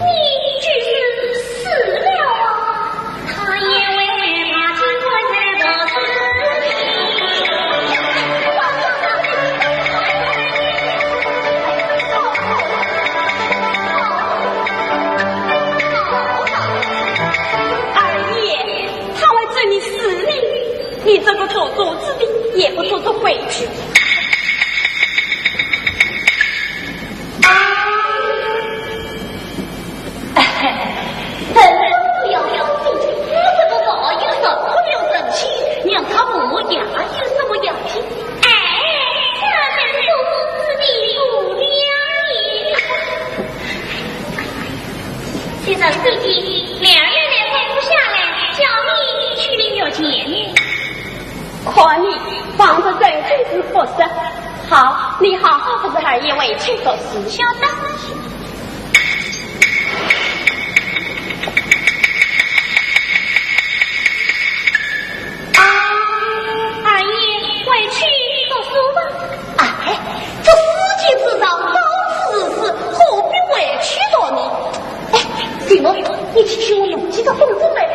你就是死了啊！他也为他今晚的事。二爷，他会咒你死命，你这个做作之人，也不做作回去。 啊，哎，人不要小气，我这个话有什么了不起？让他磨牙有什么要紧？哎，这人不是你不了。先生，最近两日来不下来，叫你去领药钱呢。看你放着人就是不是。好，你好好不是二爷回去读书晓得？啊，二爷回去读书吧。哎，这世界之上到处是书，何必回去读呢？哎，对了，你去请我弄几个风筝来